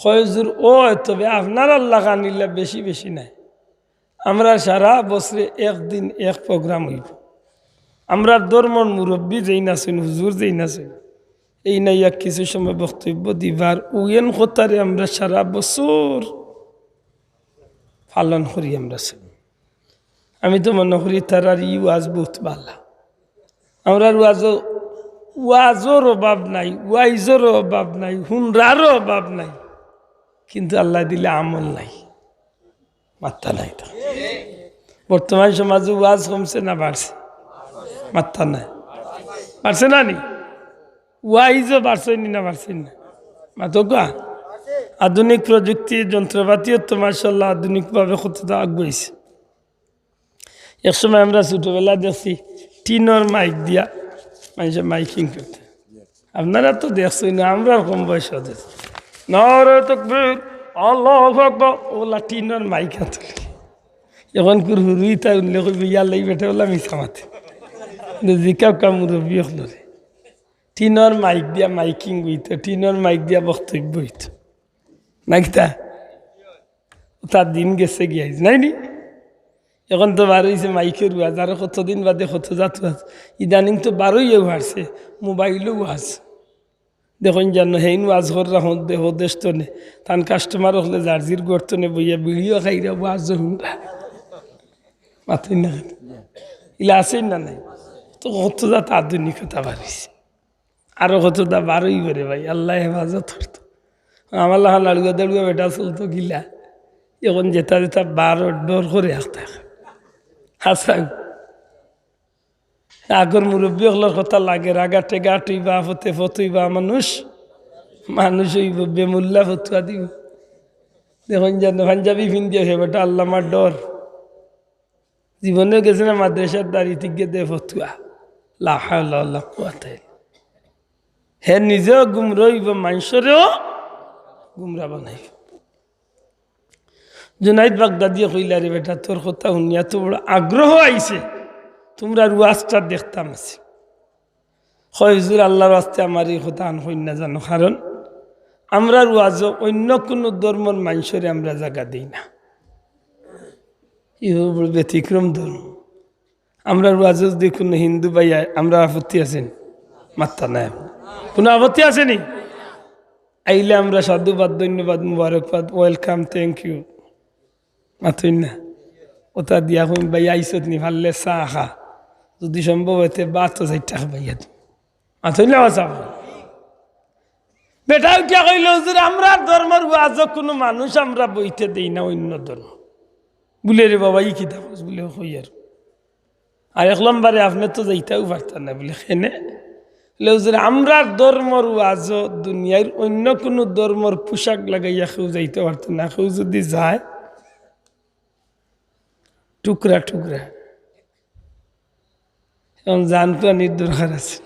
কয়, "হুজুর, অয়, তবে আপনারার লাখান ইলা বেশি বেশি নায়। আমরার সারা বছরে একদিন এক program অইবো। আমরার ধর্মর মুরব্বি যেইন আছইন, হুজুর যেইন আছইন, এইন আইয়া কিছু সময় বক্তব্য দিবা, আর অউ কথারে আমরা সারা বছর পালন করি আমরা সব।" আমি তো মনো করি তারার ই ওয়াজ বউত ভালা। আমরার ওয়াজো, ওয়াজর অভাব নাই, ওয়াইজর অভাব নাই, হুনরারও অভাব নাই, কিন্তু আল্লায় দিলে আমল নাই। মাত্তা নাই তো। বর্তমান সমাজো ওয়াজ কমছে না বাড়ছে? মাত্তা নাই। বাড়ছে না নি? ওয়াইজও বাড়ছে নি না বাড়ছে না? মাতউক্কা। আধুনিক প্রযুক্তি, যন্ত্রপাতিও তো মাশাআল্লাহ আধুনিকভাবে কততা আগুয়াইছে। এক সময় আমরা ছোটবেলা দেখছি টিনর মাইক দিয়া মাইনষে মাইকিং করতা। আপনারা তো দেখছইন না, আমরার কম বয়স অইছে। নারায়ে তাকবীর, আল্লাহু আকবার, অউলা টিনর মাইক আতো। অখন কুর হুরু ইতা হুনলে কইবো, "ইয়াল্লা, ই বেটায় অউলা মিছা মাতে।" কিন্তু জিকাউক্কা মুরব্বি অকলরে। টিনর মাইক দিয়া মাইকিং অইতো, টিনর মাইক দিয়া বক্তব্য অইতো। না কিতা? অতা দিন গেছে গিয়া, নাই নি? অখন তো বার অইছে মাইকর ওয়াজ, আরো কতদিন বাদে কত জাত ওয়াজ। ইদানিং তো বারইয়া পারছে, মোবাইলো ওয়াজ। দেখইন যেন হেইন ওয়াজ কররা হন দে-, হদেশ তনে, তান customer অকলে যার জির ঘর তনে বইয়া বিড়িও খাইরা ওয়াজও হুনরা। মাতইন না কেনে? ইলা আছইন না নাই? তো কত জাত আধুনিকতা বাড়িছে। আরো কততা বারইবো রে ভাই, আল্লায় হেফাজত করতো। আমার লাখান লাড়ুয়া দাড়ুয়া বেটা চলতো কিলা। অখন যেতা যেতা বারর ডর করে আখতা। হাছা। আগর মুরব্বি অকলর কথা লাগে, রাগাটে গাট অইবা, আফতে ফত অইবা, মানুষ, মানুষ অইবো, বেমুল্লা ফতুয়া দিবো। দেখইন যেন পাঞ্জাবি ফিন্দিয়া হে বেটা আল্লামার ডর। জীবনেও গেছে না মাদ্রাসার দাড়ি, ঠিক গিয়ে দে ফতুয়া। লা হাওলা ওয়ালা কুওয়াতা ইল্লা। হে নিজেও গুমরা অইবো, মানষরেও গুমরা বানাইবো। জুনাইদ বাগদাদিয়ে কইলা, "রে বেটা, তোর কথা হুনিয়া তো বড় আগ্রহ আইছে, তুমরার ওয়াজটা দেখতাম আছে।" কয়, "হুজুর, আল্লার ওয়াস্তে আমারে ই কথাখান কইন না জানো, কারণ আমরার ওয়াজো অইন্য কুনু ধর্মর মানষরে আমরা জাগা দেই না। ই অইলো বড় ব্যতিক্রম ধর্ম। আমরার ওয়াজো যুদি কুনু হিন্দু ভাই আয়, আমরার আপত্তি আছে নি? মাত্তা নাই। কুনু আপত্তি আছে নি? আইলে আমরা সাধুবাদ, ধন্যবাদ, মুবারকবাদ, welcome, thank you।" মাতইন না? অতা দিয়া কইন, "ভাই আইছত নি, পারলে চা খা, যুদি সম্ভব অয় তে ভাতও চাইরটা খাবাইয়া দি।" মাতইন না, বাছা? বেটা উঠিয়া কইলো, "হুজুর, আমরার ধর্মর ওয়াজো কুনু মানুষ আমরা বইতে দেই না অইন্য ধর্ম।" বুলে, "রে বাবা, ই কিতা কস?" বুলে, "কই আর।" আর এক নম্বরে আপনে তো যাইতাউ পারতা না, বুলে, "কেনে?" বুলে, "হুজুর, আমরার ধর্মর ওয়াজো দুনিয়ার অইন্য কুনু ধর্মর পোশাক লাগাইয়া কেউ যাইতা পারতা না, কেউ যুদি যায়, টুকরা টুকরা।" এখন জান কুয়ানির দরকার আছে।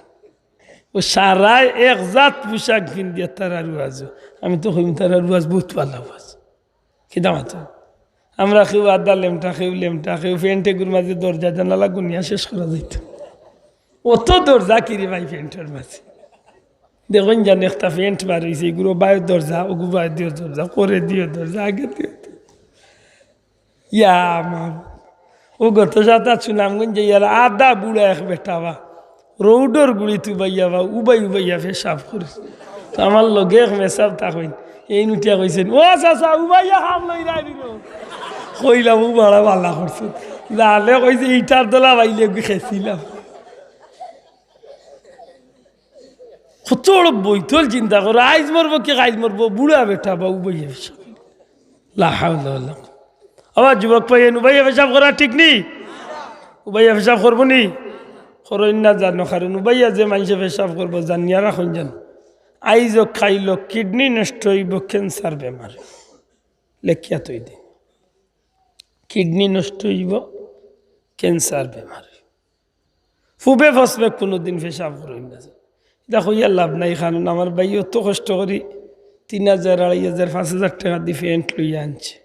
ও সারায় এক জাত পোশাক পিন্দিয়া তারার ওয়াজো। আমি তো কইমু তারার ওয়াজ বউত ভালা ওয়াজ। কিতা মাতো? আমরা কেউ আধা লেমটা, কেউ লেমটা, কেউ প্যান্ট এগুর মাঝে দরজা জানালা গুনিয়া শেষ করা যাইতো। অত দরজা কিরে ভাই প্যান্টর মাঝে? দেখইন জান একটা প্যান্ট বার অইছে, এগুলো বায়ো দরজা, ওগু বায়ো দিও দরজা, করে দিও দরজা, আগে দিও দরজা। ইয়া মা, ও গত সাতা সুনামগঞ্জে ইয়ার আধা বুড়া এক বেটা বা রৌডর গুড়িত উবাইয়া বা উবাই উবাইয়া পেশাব করে। তো আমার লগে এক মেসাব তা কইন, এইন উঠিয়া কইছইন, "ও চাচা, উবাইয়া খাম লই রাই দিল।" কইলাম, "ও বাড়া বালা করছে।" জানে কইছে, "ইটার দলা বাইলে গি খেছিলাম।" কত বড় বৈতল চিন্তা করো, আইজ মরবো কি আইজ মরবো, বুড়া বেটা বা উবাইয়া পেশাব। লা হাওলা ওয়ালা কুওয়াতা। আবার যুবক ভাই, এন উবাইয়া পেশাব করা ঠিক নি? উবাইয়া পেশাব করবো নি? করইন না জানো, কারণ উবাইয়া যে মানষে পেশাব করবো, জানিয়া রাখইন জানো। আইজ খাইলো, কিডনি নষ্ট অইবো, ক্যান্সার বেমার। লেখিয়া থই দে। কিডনি নষ্ট অইবো, ক্যান্সার বেমার। ফুবে ফসমে কুনুদিন পেশাব করইন না। ইটা কইয়া লাভ নাই, কারণ আমার ভাইয়ে অত কষ্ট করি তিন হাজার, আড়াই হাজার, পাঁচ হাজার টেকা দি প্যান্ট লইয়া আনছে।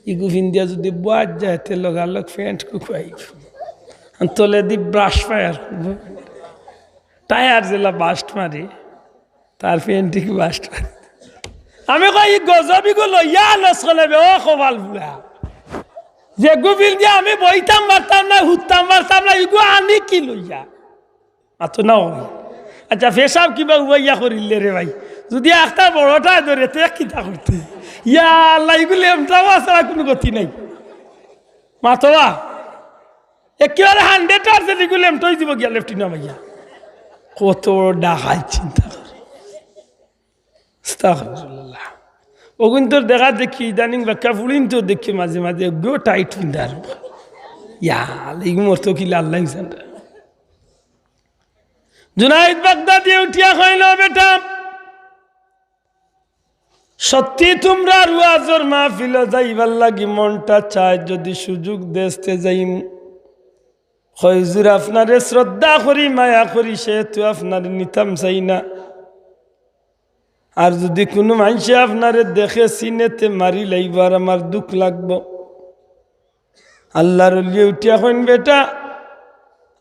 ইগু ফিন্দিয়া যুদি বওয়াত যায়, তে লগালগ প্যান্ট কুকুয়াইব। আর তলেদি ব্রাশ ফায়ার করবো। টায়ার যেলা বাস্ট মারে, তার প্যান্ট কি বাস্ট মারে। আমি কই, "ই গজব ইগু লইয়া আনস কেনে বে, ও কপাল পুড়া।" যেগু ফিন্দিয়া আমি বইতাম পারতাম না, হুততাম পারতাম না, ইগু আনি কি লইয়া? মাতো না অয়। আচ্ছা, পেশাব কিবা উবাইয়া করিলে রে ভাই? যুদি আখতা বড়টা ধরে, তে কিতা করতে? ইয়া আল্লাহ, ইগু লেমটাও আছে, আর কুনু গতি নাই। মাতো বা? একেবারে হান্ড্রেড পার্সেন্ট ইগু লেমটাই দিব গিয়া লেফটিন নামাইয়া। কত বড় ডাকাইত চিন্তা কর। আস্তাগফিরুল্লাহ। অগুইনতর দেখা দেখি, ইদানিং বাক্কা ফুড়িনতর দেখি মাঝে মাঝে এগুও টাইট ফিন্দার। ইয়া, ইগু মরতো কিলা আল্লাহ জানে। জুনাইদ বাগদাদি উঠিয়া কইল, "বেটা, সত্যি তুমরার ওয়াজর মাহফিলো যাইবার লাগি মনটা চায়, যুদি সুযোগ দেস তে যাইমু।" কয়, "হুজুর, আপনারে শ্রদ্ধা করি, মায়া করি, সেহেতু আপনারে নিতাম চাই না। আর যুদি কুনু মানষে আপনারে দেখে, চিনে, তে মারি লাইবো, আর আমার দুখ লাগবো।" আল্লার অলিয়ে উঠিয়া কইন, "বেটা,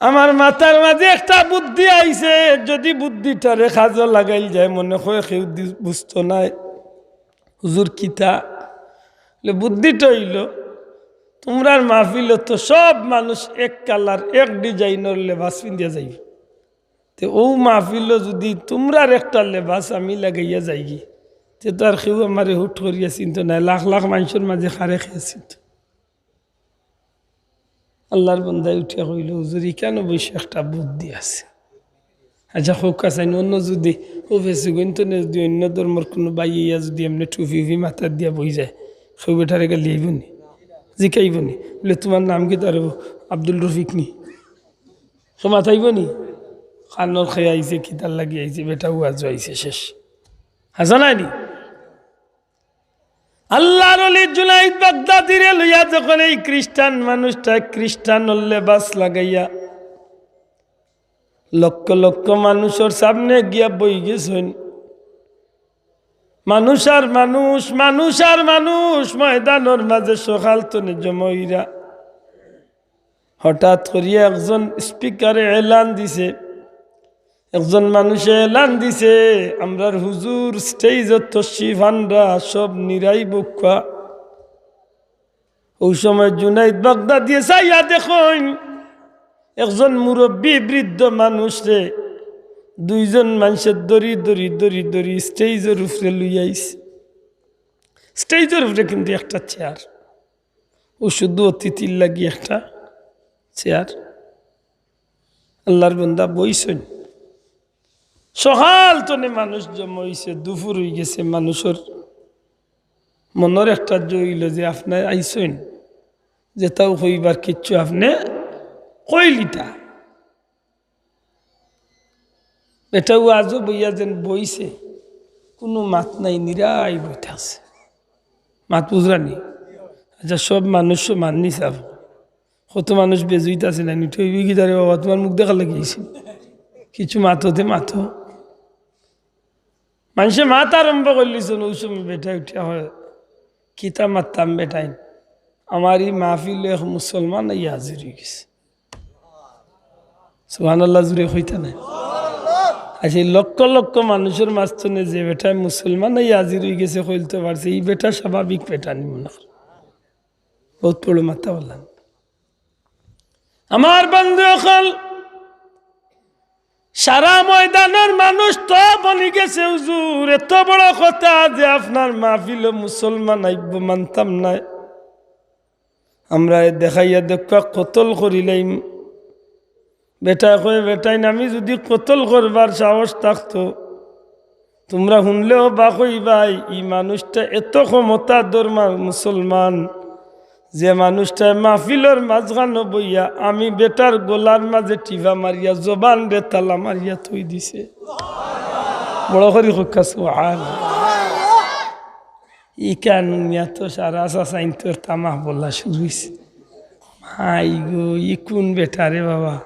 আমার মাথার মাঝে একটা বুদ্ধি আইছে, যুদি বুদ্ধিটারে কাজো লাগাইল যায়, মনে কয় কেউ দি-, বুঝতো নায়।" "হুজুর, কিতা?" বলে, "বুদ্ধিটা অইলো, তুমরার মাহফিলো তো সব মানুষ এক কালার, এক ডিজাইনর লেবাস ফিন্দিয়া যাইবো। তে অউ মাহফিলো যুদি তুমরার একটা লেবাস আমি লাগাইয়া যাইগি, তে তো আর কেউ আমারে হুট করিয়া চিনতো নায়, লাখ লাখ মানষর মাঝে কারে কে চিনতো।" আল্লার বন্দায় উঠিয়া কইল, "হুজুর, ইখান অবশ্য একটা বুদ্ধি আছে।" আচ্ছা, কউক্কা চাইন, অন্য যুদি, ও ফেসুগঞ্জ তো নে, যুদি অন্য ধর্মর কুনু ভাই ইয়া যুদি এমনে টুপি উপি মাথাত দিয়া বই যায়, কেউ বেটারে গালি আইবো নি? জিকাইবো নি? বলে, "তুমার নাম কিতা রে?" "আব্দুল রফিক নি।" কেউ মাতাইবো নি? কানর খেয়ে আইছে, কিতার লাগি আইছে, বেটা ওয়াজো আইছে, শেষ। হাছা নায় নি? আল্লার অলি জুনাইদ বাগদাদিরে লইয়া যখন এই খ্রিস্টান মানুষটা খ্রিস্টানর লেবাস লাগাইয়া লক্ষ লক্ষ মানুষর সামনে গিয়া বই গেছইন, মানুষ আর মানুষ, মানুষ আর মানুষ ময়দানর মাঝে সকাল তনে জমা অইরা। হঠাৎ করিয়া একজন স্পিকারে এলান দিছে, একজন মানুষে এলান দিছে, "আমরার হুজুর স্টেজো তশরিফ আনরা, সব নিরাই বউক্কা।" অউ সময় জুনাইদ বাগদাদিয়ে চাইয়া দেখইন, একজন মুরব্বি বৃদ্ধ মানুষরে দুইজন মানষে দড়ি দড়ি দড়ি দড়ি স্টেজর উপরে লইয়া আইছে। স্টেজর উপরে কিন্তু একটা চেয়ার, অউ শুধু অতিথির লাগি একটা চেয়ার। আল্লার বন্দা বইছইন। সকাল তনে মানুষ জমা অইছে, দুপুর অইগেছে, মানুষর মনর একটা জইল যে আপনে আইছইন, যেটাও কইবার কিচ্ছু আপনে কইলিতা। এটাও আজও বইয়া যেন বইছে, কুনু মাত নাই, নিরাই বইতা আছে। মাত বুঝরা নি? আচ্ছা, সব মানুষ সমান নি সাব। কত মানুষ বেজুইত আছে না, নিঠে হইবে কি তারে বাবা, তোমার মুখ দেখা লাগিয়েছি, কিছু মাতো তে মাতো। মানষে মাত আরম্ভ করলিছন, ওই সময় বেটায় উঠিয়া কয়, "কিতা মাততাম বেটাইন, আমার ই মাহফিলো এক মুসলমান আইয়া হাজির অইগেছে।" সুবহানাল্লাহ, জুরে কইতা নায়? আচ্ছা, এই লক্ষ লক্ষ মানুষর মাঝখানে যে বেটায় মুসলমান আইয়া হাজির অইগেছে কইলতো পারছে, ই বেটা স্বাভাবিক বেটা নি মনে কর। বউত বড় মাথা বললাম। আমার বন্ধু অকল, সারা ময়দানর মানুষ তো বনি গেছে, "হুজুর, এত বড় কথা যে আপনার মাহফিলো মুসলমান আইবো, মানতাম নায়। আমরা এ দেখাইয়া দেখা কতল করিলাইম।" বেটায় কয়, "বেটাইন, আমি যুদি কতল করবার সাহস থাকতো, তুমরা হুনলেও অবাক অইবায়, ই মানুষটা এত ক্ষমতাধর মা-, মুসলমান, যে মানুষটায় মাহফিলর মাঝখানো বইয়া আমি বেটার গলার মাঝে টিপা মারিয়া জবানরে তালা মারিয়া থই দিছে।" বড় করি কউক্কা সুবহান। ই কানুনিয়া তো সারা চাচাইন্তর তামাক বলা শুরু অইছে। মাই গো, ই কুন বেটা রে বাবা?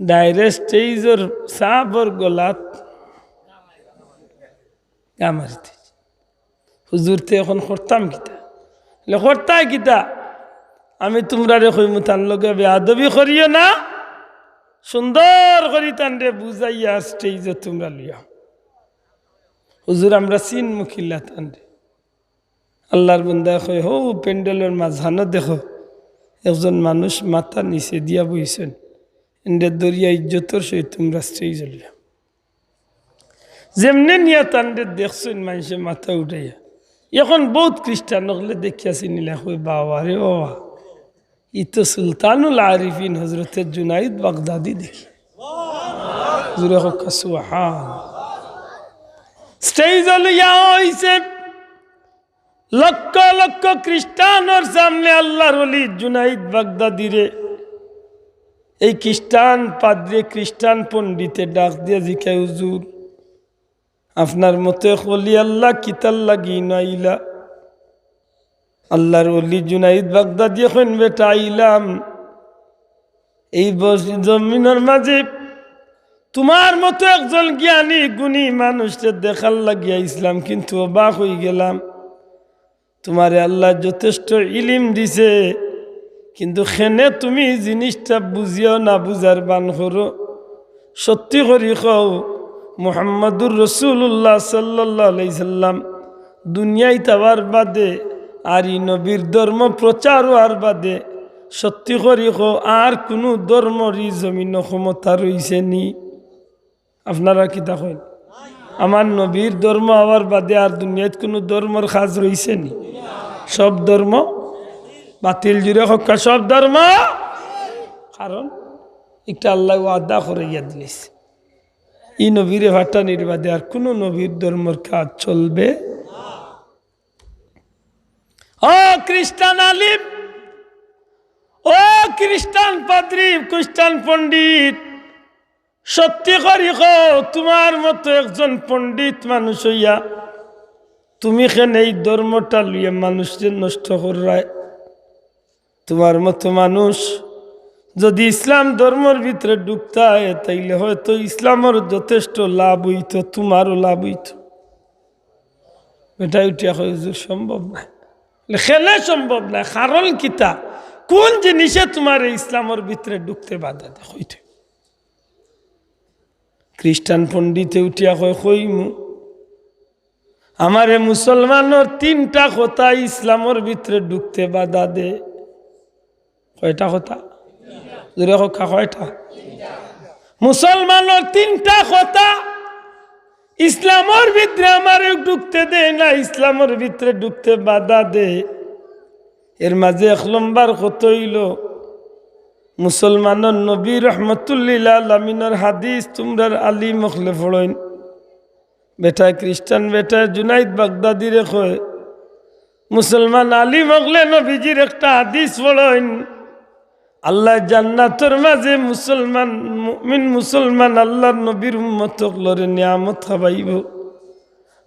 Direct স্টেজর সাবর গলাত গা মারিতে। "হুজুর, তে এখন করতাম কিতা?" বলে, "করতায় কিতা? আমি তুমরারে কইমু, তান লগে বেয়াদবি করিও না, সুন্দর করি তানরে বুঝাইয়া স্টেজো তুমরা লইয়া।" হুজুর, আমরা চিনমু কিলা তানরে? আল্লার বন্দায় কয়, "হউ প্যান্ডেলর মাঝখানো দেখো, একজন মানুষ মাথা নিচে দিয়া বইছইন, এনরে ধরিয়া ইজ্জতর সহিত তুমরা স্টেজো লইয়া।" যেমনে নিয়া তানরে দেখছইন মানষে মাথা উঠাইয়া। এখন বউত খ্রিস্টান অকলে দেখিয়া চিনিলা, কয়, "বাবা রে বাবা, ই তো সুলতানুল আরিফিন হজরতে জুনাইদ বাগদাদি দেখি।" জুরে কউক্কা সুবহান। স্টেজো লইয়া অইছে লক্ষ লক্ষ খ্রিস্টানর সামনে আল্লার ওলি জুনাইদ বাগদাদিরে। এই খ্রিস্টান পাদ্রিয়ে, খ্রিস্টান পণ্ডিতে ডাক দিয়া জিকায়, "হুজুর, আপনার মতো এক ওলি আল্লা কিতার লাগি ইনো আইলা?" আল্লার ওলি জুনাইদ বাগদাদিয়ে কইন, "বেটা, আইলাম এই বস-, জমিনর মাঝে তুমার মতো একজন জ্ঞানী গুণী মানুষরে দেখার লাগি আইছলাম, কিন্তু অবাক অইগেলাম। তুমারে আল্লায় যথেষ্ট ইলিম দিছে, কিন্তু কেনে তুমি জিনিসটা বুঝিও না, বুঝার বান করো। সত্যি করি কও, মুহাম্মাদুর রাসুলুল্লাহ সাল্লাল্লাহু আলাইহি সাল্লাম দুনিয়াইত আওয়ার বাদে আর ই নবীর ধর্ম প্রচার অওয়ার বাদে সত্যি করি কও, আর কুনু ধর্মর ই জমিনো ক্ষমতা রইছে নি?" আপনারা কিতা কইন? আমার নবীর ধর্ম আওয়ার বাদে আর দুনিয়াত কুনু ধর্মর কাজ রইছে নি? সব ধর্ম বাতিল। জুরে কউক্কা, সব ধর্ম। কারণ একটা আল্লায় ওয়াদা করাইয়া দিলাইছে, ই নবীরে পাঠানির বাদে আর কুনু নবীর ধর্মর কাজ চলবে। ও খ্রিস্টান আলিম, ও খ্রিস্টান পাদ্রি, খ্রিস্টান পণ্ডিত, সত্যি করি কও, তুমার মতো একজন পণ্ডিত মানুষ অইয়া তুমি কেনে এই ধর্মটা লইয়া মানুষরে নষ্ট কররায়? তুমার মতো মানুষ যুদি ইসলাম ধর্মর ভিতরে ঢুকতায়, তাইলে হয়তো ইসলামর যথেষ্ট লাভ অইতো, তুমারও লাভ অইতো। বেটায় উঠিয়া কয়, "হুজুর, সম্ভব নায়।" বলে, "কেনে সম্ভব নায়? কারণ কিতা? কুন জিনিসে তুমারে ইসলামর ভিতরে ঢুকতে বাধা দেয়?" কইতে খ্রিস্টান পণ্ডিতে উঠিয়া কয়, "কইমু, আমারে মুসলমানর তিনটা কথা ইসলামর ভিতরে ঢুকতে বাধা দে।" কয়টা কথা? জুরে কউক্কা, কয়টা? মুসলমানর তিনটা কথা ইসলামর ভিতরে আমারে ঢুকতে দেয় না, ইসলামর ভিতরে ঢুকতে বাধা দে। এর মাঝে এক নম্বর কথা অইলো, মুসলমানর নবী রহমতুল্লিল আলামিনর হাদিস তুমরার আলিম অকলে পড়ইন। বেটায় খ্রিস্টান, বেটায় জুনাইদ বাগদাদিরে কয়, মুসলমান আলিম অকলে নবীজির একটা হাদিস পড়ইন, আল্লায় জান্নাতর মাঝে মুসলমান, মুমিন মুসলমান আল্লার নবীর উম্মত অকলরে নিয়ামত খাবাইবো।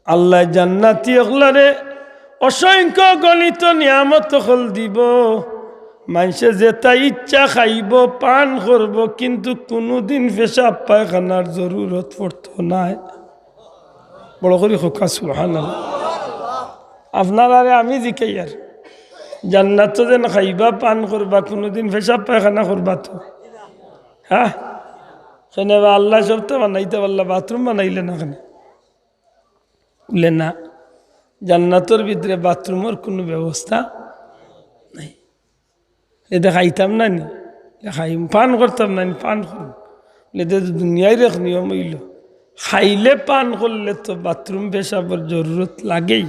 আল্লায় জান্নাতি অকলরে অসংখ্য গণিত নিয়ামত অকল দিবো। মানষে যেতা ইচ্ছা খাইবো, পান করবো, কিন্তু কুনুদিন পেশাব পায়খানার জরুরত পড়তো নায়। বড় করি কউক্কা সুবহানাল্লাহ। আপনারারে আমি জিকাইয়ার, জান্নাতো যেন খাইবা, পান করবা, কুনুদিন পেশাব পায়খানা করবা তো? হ্যাঁ, কেনে বা আল্লায় সবতা বানাইতা পারলা, বাথরুম বানাইলা না কেনে? বুলে না, জান্নাতর ভিতরে বাথরুমর কুনু ব্যবস্থা নাই। এতা খাইতাম না নি? এতা খাইম, পান করতাম না নি? পান করমু। বুলে, এতা তো দুনিয়ার এক নিয়ম অইলো, খাইলে পান করলে তো বাথরুম পেশাবর জরুরত লাগেই।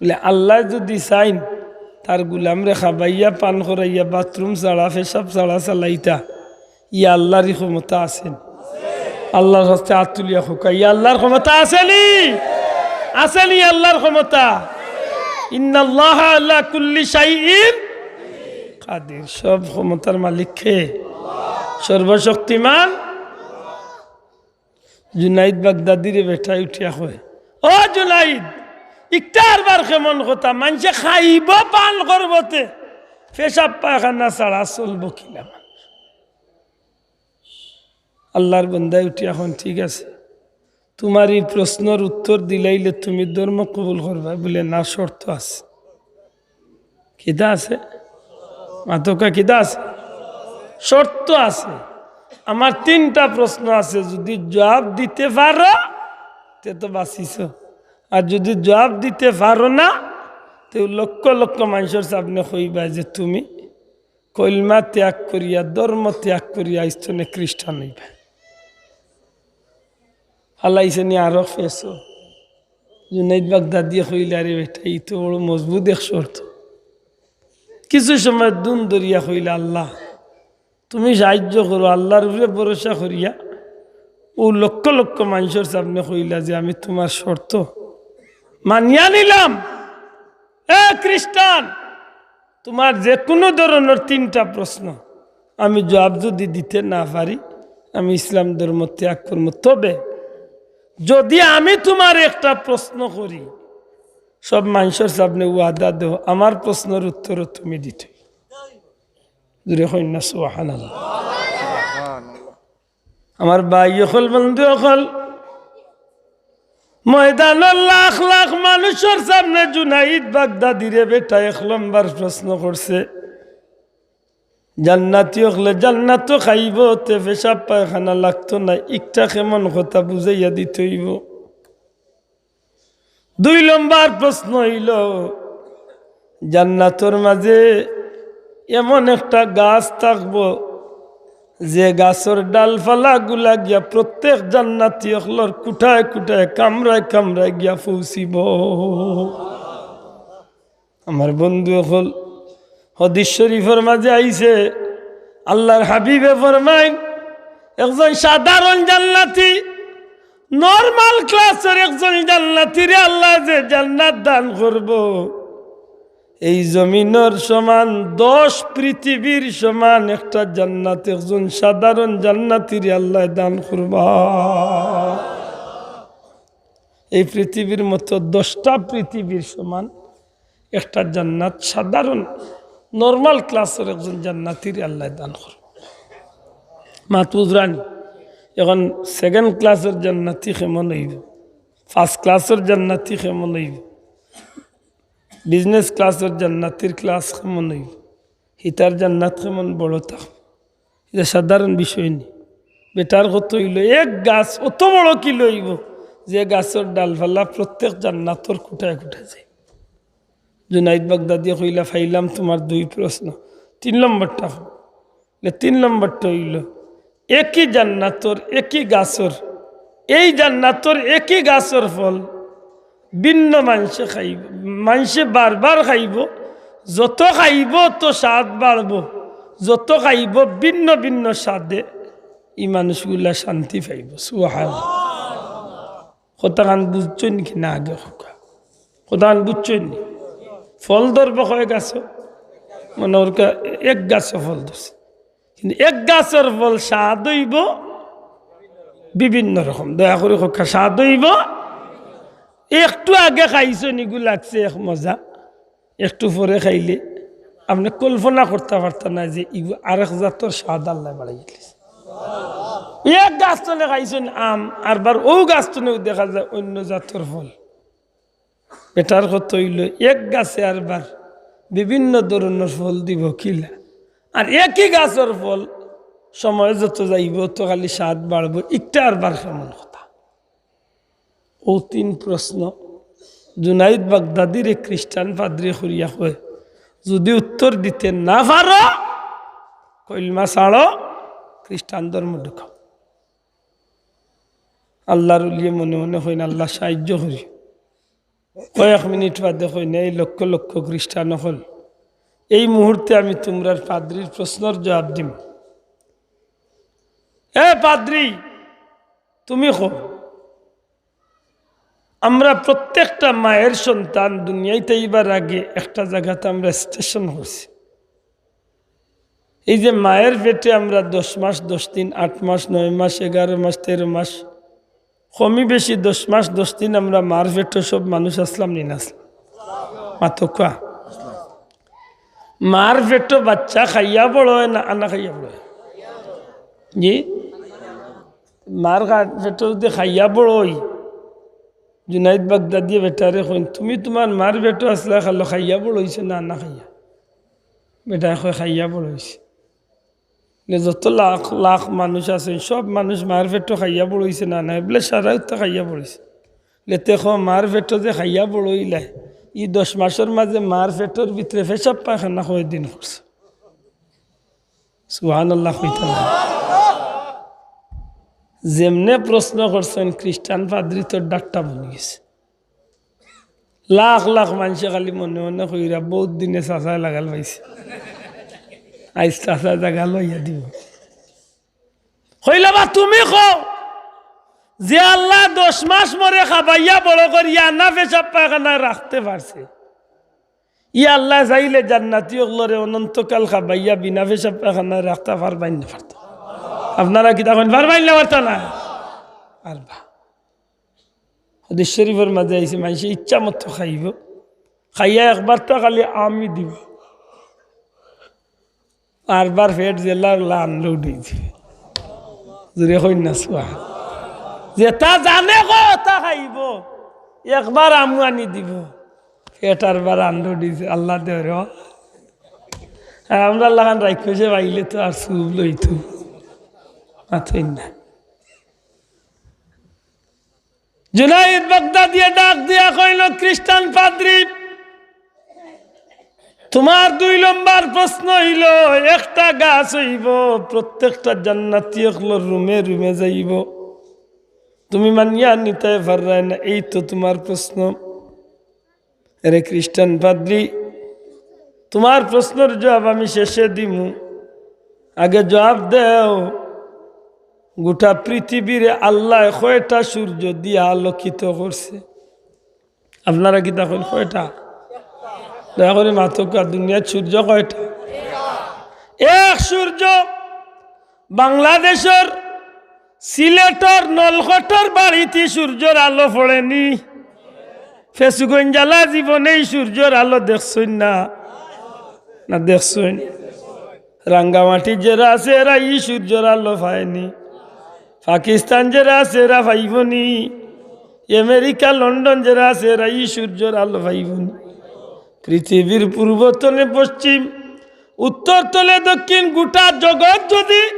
বুলে, আল্লায় যুদি চাইন, তার গুলামরে খাবাইয়া, পান করাইয়া, বাথরুম ছাড়া, পেশাব ছাড়া চালাইতা, ইয়া আল্লারই ক্ষমতা আছে নি? আল্লার কাছে আত তুলিয়া কউক্কা, ইয়া আল্লার ক্ষমতা আছে নি? আছে নি আল্লার ক্ষমতা? ইন্নাল্লাহা আলা কুল্লি শাইইন কাদির। সব ক্ষমতার মালিক কে? সর্বশক্তিমান। জুনাইদ বাগদাদিরে বেটায় উঠিয়া কয়, "ও জুনাইদ, ইকটার বার কেমন কথা? মানষে খাইবো, পান করবো তে, পেশাব পায়খানা ছাড়া চলবো কিলা মানুষ?" আল্লার বন্দায় উঠিয়া কইন, "ঠিক আছে, তুমার ই প্রশ্নর উত্তর দিলাইলে তুমি ধর্ম কবুল করবায়?" বুলে, "না, শর্ত আছে।" কিতা আছে? মাতউক্কা, কিতা আছে? শর্ত আছে। আমার তিনটা প্রশ্ন আছে, যুদি জুয়াব দিতে পারো, তে তো বাচিছো, আর যুদি জুয়াব দিতে পারো না, তে লক্ষ লক্ষ মানষর সামনে কইবায় যে তুমি কলমা ত্যাগ করিয়া, ধর্ম ত্যাগ করিয়া, আইজ থনে খ্রিস্টান অইবায়। ফালাইছে নি আরো পেছো। জুনাইদ বাগদাদিয়ে কইলা, "আরে বেটা, ই তো বড় মজবুত এক শর্ত।" কিছু সময় দুম ধরিয়া কইলা, "আল্লাহ, তুমি সাহায্য করো।" আল্লার উপরে ভরসা করিয়া অউ লক্ষ লক্ষ মানষর সামনে কইলা যে, "আমি তুমার শর্ত মানিয়া নিলাম। এ খ্রিস্টান, তুমার যেকুনু ধরনর তিনটা প্রশ্ন আমি জুয়াব যুদি দিতে না পারি, আমি ইসলাম ধর্ম ত্যাগ করমু। তবে যুদি আমি তুমারে একটা প্রশ্ন করি, সব মানষর সামনে ওয়াদা দেও, আমার প্রশ্নর উত্তরও তুমি দিতে।" জোরে কইন না সুবহানাল্লাহ। আমার ভাই অকল, বন্ধু অকল, ময়দানর লাখ লাখ মানষর সামনে জুনাইদ বাগদাদিরে বেটায় এক নম্বর প্রশ্ন করছে, জান্নাতি অকলে জান্নাতো খাইবো, তে পেশাব পায়খানা লাগতো না, ইকটা কেমন কথা বুঝাইয়া দিতে অইবো। দুই নম্বর প্রশ্ন অইলো, জান্নাতর মাঝে এমন একটা গাছ থাকবো, যে গাছর ডালপালাগুলা গিয়া প্রত্যেক জান্নাতি অকলর কুঠায় কুঠায়, কামরায় কামরায় গিয়া পৌঁছিবো। আমার বন্ধু অকল, হাদিস শরীফর মাঝে আইছে, আল্লার হাবিবে ফরমাইন, একজন সাধারণ জান্নাতি, নরমাল ক্লাসর একজন জান্নাতিরে আল্লায় যে জান্নাত দান করবো, এই জমিনর সমান দশ পৃথিবীর সমান একটা জান্নাত একজন সাধারণ জান্নাতিরে আল্লায় দান করবা। এই পৃথিবীর মতো দশটা পৃথিবীর সমান একটা জান্নাত সাধারণ নরমাল ক্লাসর একজন জান্নাতিরে আল্লায় দান করবা। মাত বুঝরানি? এখন সেকেন্ড ক্লাসর জান্নাতি কেমন অইবো, ফার্স্ট ক্লাসর জান্নাতি কেমন অইবো, বিজনেস ক্লাসর জান্নাতির ক্লাস কেমন অইবো, হিতার জান্নাত কেমন বড় থাকবো, ইটা সাধারণ বিষয় নি। বেটার কথা অইলো, এক গাছ অত বড় কিলা অইবো, যে গাছর ডালপালা প্রত্যেক জান্নাতর কুঠায় কুঠায় যায়। জুনাইদ বাগদাদিয়ে কইলা, "পাইলাম তুমার দুই প্রশ্ন, তিন নম্বরটা কও।" লে তিন নম্বরটা অইলো, একই জান্নাতর একই গাছর, এই জান্নাতর একই গাছর ফল ভিন্ন মানষে খাইবো, মানষে বারবার খাইবো, যত খাইবো অত স্বাদ বাড়বো, যত খাইবো ভিন্ন ভিন্ন স্বাদে, ই মানুষগুলা শান্তি পাইবো। সুবহানাল্লাহ। কথাখান বুঝছইন নি না আগে কউক্কা? কথাখান বুঝছইন নি? ফল ধরবো কয় গাছো? মনো করউক্কা এক গাছো ফল ধরছে, কিন্তু এক গাছর ফল স্বাদ অইবো বিভিন্ন রকম। দয়া করি কউক্কা, স্বাদ অইবো। একটু আগে খাইছইন, ইগু লাগছে এক মজা, একটু পরে খাইলে আপনে কল্পনা করতা পারতা নায় যে ইগু আরেক জাতর স্বাদ আল্লায় বাড়াইয়া দিছে। এক গাছ তনে খাইছইন আম, আরবার অউ গাছ তনেউ দেখা যায় অইন্য জাতর ফল। বেটার কথা অইলো, এক গাছে আরবার বিভিন্ন ধরনর ফল দিবো কিলা, আর একই গাছর ফল সময় যত যাইবো, অত খালি স্বাদ বাড়বো, ইকটা আরবার কেমন কথা? অউ তিন প্রশ্ন জুনাইদ বাগদাদিরে খ্রিস্টান পাদ্রি করিয়া কয়, যুদি উত্তর দিতে না পারো, কলমা ছাড়ো, খ্রিস্টান ধর্ম ঢুকাও। আল্লার ওলিয়ে মনে মনে কইন, "আল্লা, সাহায্য করি।" কয়েক মিনিট বাদে কইন, "এই লক্ষ লক্ষ খ্রিস্টান অকল, এই মুহূর্তে আমি তুমরার পাদ্রির প্রশ্নর জবাব দিমু। এ পাদ্রি, তুমি কও, আমরা প্রত্যেকটা মায়ের সন্তান দুনিয়াইত আইবার আগে একটা জাগাত আমরা স্টেশন করছি। এই যে মায়ের পেটে আমরা দশ মাস, দশ দিন, আট মাস, নয় মাস, এগারো মাস, তেরো মাস, কমি বেশি দশ মাস, দশ দিন আমরা মার পেটো সব মানুষ আছলাম নি না আছলাম?" মাতউক্কা। মার পেটো বাচ্চা খাইয়া বড় অয় না আনা খাইয়া বড় অয়? জি, মার খা-, পেটো যুদি খাইয়া বড় অই, জুনাইদ বাগদাদিয়ে বেটারে কইন, "তুমি তুমার মার পেটো আছলায় কালো খাইয়া বড় অইছো না আনা খাইয়া?" বেটায় কয়, "খাইয়া বড় অইছি।" লে যত লাখ লাখ মানুষ আছে, সব মানুষ মার পেটো খাইয়া বড় অইছে না, না, বলে সারা উত্তা খাইয়া বড় অইছে। লে তে কও, মার পেটো যে খাইয়া বড় অইলায়, ই দশ মাসর মাঝে মার পেটর ভিতরে পেশাব পায়খানা কয়দিন করছো? সুবহানাল্লাহ কইতা না। যেমনে প্রশ্ন করছইন, খ্রিস্টান পাদ্রি তো ডাক্তার বনি গেছে। লাখ লাখ মানষে খালি মনে মনে কইরা, "বউত দিনে চাচায় লাগাল পাইছে, আইজ চাচায় জাগাল পাইয়া দিবো।" কইলা, "বা তুমি কও, যে আল্লায় দশ মাস মরে খাবাইয়া বড় করিয়া আনা পেশাব পায়খানায় রাখতে পারছে, ই আল্লায় চাইলে জান্নাতি অকলরে অনন্তকাল খাবাইয়া বিনা পেশাব পায়খানায় রাখতা পারবা নি না পারতা?" আপনারা কিতা কইন, পারবা নি না পারতা না? পারবা। হাদিস শরীফর মাঝে আইছে, মানষে ইচ্ছা মতো খাইবো, খাইয়া একবার তো খালি আমি দিবো, আরবার পেট যেলা অলা আনলোড অইছে। জুরে কইন না সুবহান। যেটা জানে গো, ওটা খাইবো, একবার আমু আনি দিবো, পেট আরবার আনলোড অইছে। আল্লাহ দেও রে। আর আমরার লাখান রাক্ষসে পাইলে তো আর সুপ লইতো। মাতইন না। জুনাইদ বাগদাদিয়ে ডাক দিয়া কইল, "খ্রিস্টান পাদ্রি, তুমার দুই নম্বর প্রশ্ন অইলো, একটা গাছ অইবো, প্রত্যেকটা জান্নাতি অকলর রুমে রুমে যাইবো, তুমি মানিয়া নিতায় পাররায় না, এই তো তুমার প্রশ্ন।" এরে খ্রিস্টান পাদ্রি, তুমার প্রশ্নর জবাব আমি শেষে দিমু, আগে জবাব দেও, গোটা পৃথিবীরে আল্লায় কয়টা সূর্য দিয়া আলোকিত করছে? আপনারা কিতা কইন, কয়টা? দয়া করি মাতউক্কা, দুনিয়ার সূর্য কয়টা? এক সূর্য। বাংলাদেশর সিলেটর নলখটর বাড়িত ই সূর্যর আলো পড়েনি? ফেঞ্চুগঞ্জালা জীবনে ই সূর্যর আলো দেখছইন না? না দেখছইন? রাঙ্গামাটির যেরা আছে, এরা ই সূর্যর আলো পায়নি। পাকিস্তান যেরা আছে, এরা পাইবো নি। আমেরিকা, লন্ডন যেরা আছে, এরা ই সূর্যর আলো পাইবো নি। পৃথিবীর পূর্ব তলে পশ্চিম, উত্তর তলে দক্ষিণ, গোটা জগৎ যুদি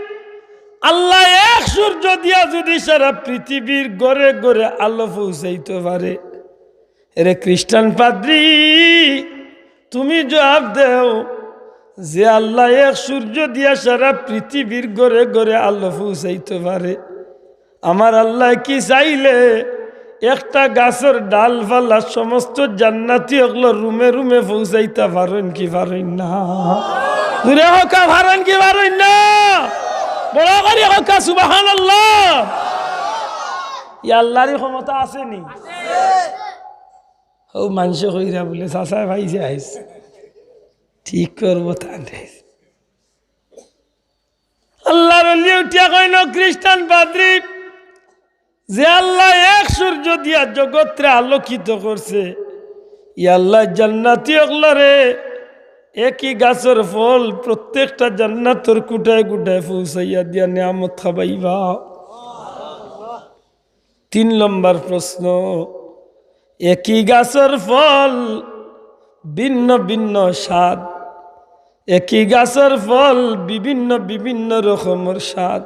আল্লায় এক সূর্য দিয়া যুদি সারা পৃথিবীর ঘরে ঘরে আলো পৌঁছাইতো পারে, এরে খ্রিস্টান পাদ্রি, তুমি জবাব দেও, যে আল্লায় এক সূর্য দিয়া সারা পৃথিবীর ঘরে ঘরে আলো পৌঁছাইতো পারে, আমার আল্লায় কি চাইলে একটা গাছর ডালপালা সমস্ত জান্নাতি অকলর রুমে রুমে পৌঁছাইতা পারইন কি পারইন না? জুরে কউক্কা, পারইন কি পারইন না? বড় করি কউক্কা, সুবহানাল্লাহ। ই আল্লারই ক্ষমতা আছে নি? অউ মানষে কইরা বুলে, "চাচায় পাইছে আইজ, ঠিক করবো তানে।" আল্লার ওলি উঠিয়া কইন, "খ্রিস্টান পাদ্রি, যে আল্লায় এক সূর্য দিয়া জগতরে আলোকিত করছে, ই আল্লায় জান্নাতি অকলরে একই গাছর ফল প্রত্যেকটা জান্নাতর কুটায় কুটায় পৌঁছাইয়া দিয়া নিয়ামত খাবাইবা। তিন নম্বর প্রশ্ন, একই গাছর ফল ভিন্ন ভিন্ন স্বাদ, একই গাছর ফল বিভিন্ন বিভিন্ন রকমর স্বাদ।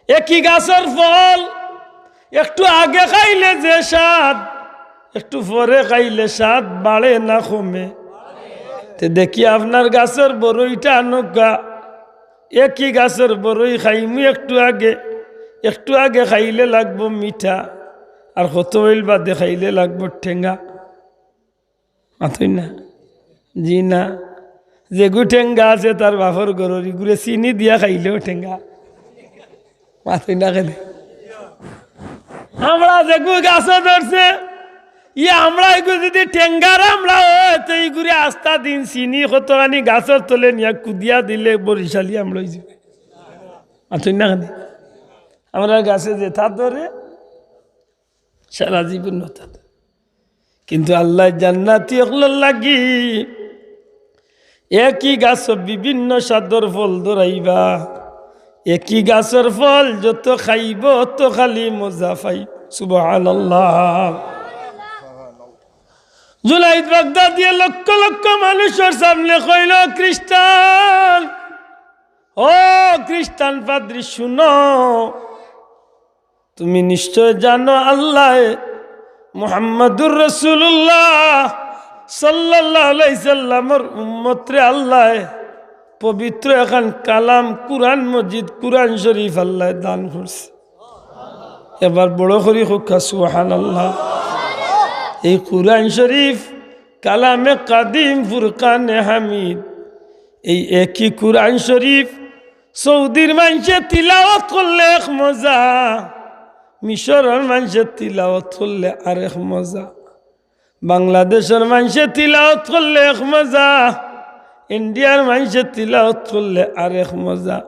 একই গাছর ফল একটু আগে খাইলে যে স্বাদ, একটু পরে খাইলে স্বাদ বাড়ে না কমে? তে দেখি আপনার গাছর বড়ইটা আনউক্কা। একই গাছর বড়ই খাইমু একটু আগে, একটু আগে খাইলে লাগবো মিঠা, আর কত অইল বাদে খাইলে লাগবো টেঙ্গা। মাতইন না? জি না। যেগু টেঙ্গা আছে তার বাপর ঘরর, ইগুরে চিনি দিয়া খাইলেও টেঙ্গা। মাতইন না কেনে? আমড়া যেগু গাছে ধরছে, ই আমড়া ইগু যদি টেঙ্গার আমড়া অয়, তে ইগুরে আস্তা দিন চিনি কতখানি গাছর তলে নিয়া কুদিয়া দিলে বরিশালি আমড়া অইযিবো। মাতইন না কেনে? আমরার গাছে যেতা ধরে, সারা জীবন অতা ধরে। কিন্তু আল্লায় জান্নাতি অকলর লাগি একই গাছো বিভিন্ন স্বাদর ফল ধরাইবা। একই গাছর ফল যত খাইবো, অত খালি মজা পাইবো। সুবহানাল্লাহ। জুনাইদ বাগদাদিয়ে লক্ষ লক্ষ মানুষর সামনে কইল, "খ্রিস্টান, ও খ্রিস্টান পাদ্রী, শুনো, তুমি নিশ্চয় জানো আল্লায় মুহাম্মাদুর রাসূলুল্লাহ সাল্লাল্লাহু আলাইহি সাল্লামর উম্মতরে আল্লায় পবিত্র একখান কালাম কুরআন মজিদ, কুরআন শরীফ আল্লায় দান করছে।" এবার বড় করি কউক্কা সুবহানাল্লাহ। এই কুরআন শরীফ কালামে কাদিম, ফুরকানে হামিদ, এই একই কুরআন শরীফ সৌদির মানষে তিলাওয়াত করলে এক মজা, মিশরর মানষে তিলাওয়াত করলে আরেক মজা, বাংলাদেশর মানষে তিলাওয়াত করলে এক মজা, ইন্ডিয়ার মানষে তিলাওয়াত করলে আরেক মজা,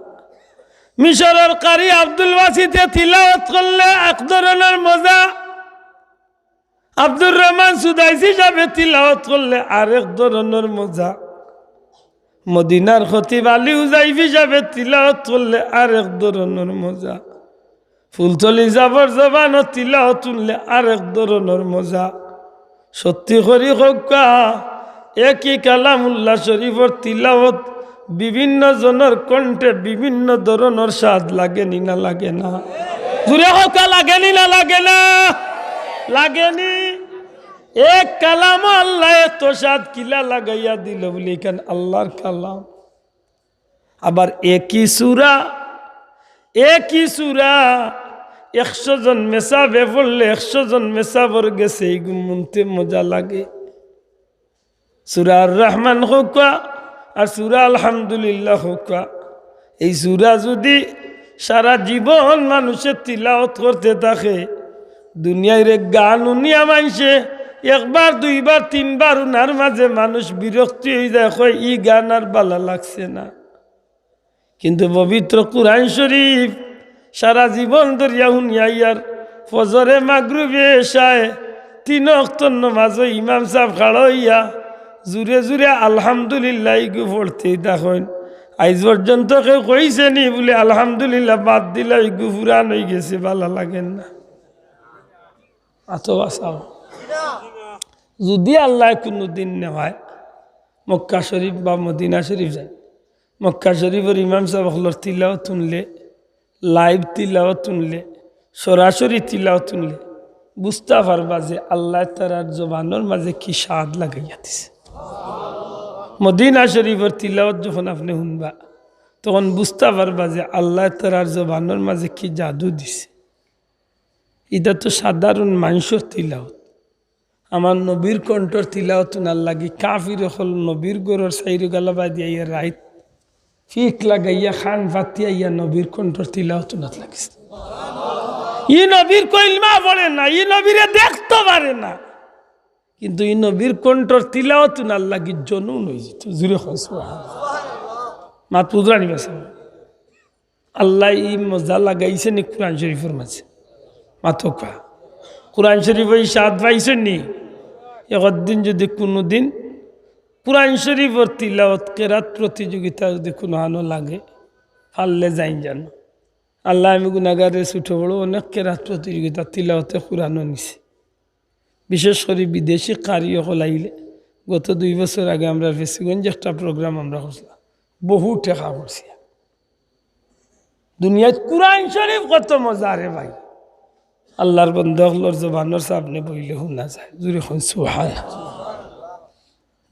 মিশরর কারি আব্দুল বাসিতে তিলাওয়াত করলে এক ধরনর মজা, আব্দুর রহমান সুদাইসি সাবে তিলাওয়াত করলে আরেক ধরনর মজা, মদিনার খতিব আলী উজাইফি সাবে তিলাওয়াত করলে আরেক ধরনর মজা, ফুলতলি সাবর জবানো তিলাওয়াত হুনলে আরেক ধরনর মজা। সত্যি করি কউক্কা, একই কালামুল্লাহ শরীফর তিলাওয়াত বিভিন্ন জনর কণ্ঠে বিভিন্ন ধরনর স্বাদ লাগেনি না লাগে না? জুরে কউক্কা, লাগেনি না লাগে না? লাগেনি। এক কালামো আল্লায় এত স্বাদ কিলা লাগাইয়া দিল বুলি, ইখান আল্লাহর কালাম। আবার একই সূরা, একই সূরা একশো জন মেসাবে পড়লে একশো জন মেসাবর গেছে ইগু হুনতে মজা লাগে। সূরা আর রহমান কউক্কা আর সূরা আলহামদুলিল্লাহ কউক্কা, এই সূরা যুদি সারা জীবন মানষে তিলাওয়াত করতে থাকে, দুনিয়ার এক গান হুনিয়া মানষে একবার, দুইবার, তিনবার হুনার মাঝে মানুষ বিরক্তি অইযায়, কয়, "ই গান আর বালা লাগছে না।" কিন্তু পবিত্র কুরআন শরীফ সারা জীবন ধরিয়া হুনিয়া ইয়ার ফজরে, মাগরিবে, এশায় তিন ওয়াক্তর নমাজো ইমাম সাব খাড়া অইয়া জুরে জুরে আলহামদুলিল্লাহ ইগু পড়তেই থাকইন। আইজ পর্যন্ত কেউ কইছে নি বুলি আলহামদুলিল্লাহ বাদ দিলা, ইগু পুরান অইগেছে, বালা লাগের না? আতো বাসাও। যুদি আল্লায় কুনুদিন নেওয়ায় মক্কা শরীফ বা মদিনা শরীফ যাই, মক্কা শরীফর ইমাম সাব অকলর তিলাওয়াত হুনলে, live তিলাওয়াত হুনলে, সরাসরি তিলাওয়াত হুনলে বুঝতা পারবা যে আল্লায় তারার জবানর মাঝে কি স্বাদ লাগাইয়া দিছে। মদিনা শরীফর তিলাওয়াত যখন আপনে হুনবা, তখন বুঝতা পারবা যে আল্লায় তারার জবানর মাঝে কি জাদু দিছে। ইটা তো সাধারণ মানষর তিলাওয়াত। আমার নবীর কণ্ঠর তিলাওয়াত হুনার লাগি কাফির অকল নবীর ঘরর চাইরো গালা বায়দি আইয়া রাইত ফিক লাগাইয়া কান পাতিয়া ইয়া নবীর কণ্ঠর তিলাওয়াত হুনাত লাগিছে। ই নবীর কলমা পড়ে না, ই নবীরে দেখতো পারে না, কিন্তু ই নবীর কণ্ঠর তিলাওয়াত হুনার লাগি জনুন অইযিতো। জুরে কও সুবহানাল্লাহ। মাত বুঝরানি বাসা। আল্লায় ই মজা লাগাইছে নি কুরআন শরীফর মাঝে? মাতউক্কা। কুরআন শরীফো ই স্বাদ পাইছইন নি? একদিন যুদি কুনুদিন কুরআন শরীফর তিলাওয়াত কেরাত প্রতিযোগিতা যুদি কুনুখানো লাগে, পারলে যাইন যানো। আল্লায় আমি গুনাগারে ছুটো বড়ো অনেক কেরাত প্রতিযোগিতা তিলাওয়াতে কুরআনও নিছে। বিশেষ করি বিদেশি কারি অকল আইলে, গত দুই বছর আগে আমরার ফেঞ্চুগঞ্জ একটা program আমরা করছিলাম, বহু টেকা করছি। দুনিয়াত কুরআন শরীফ কত মজা রে ভাই, আল্লার বন্দা অকলর জবানর সামনে বইলে হুনা যায়। জুরে কইন সুবহানাল্লাহ।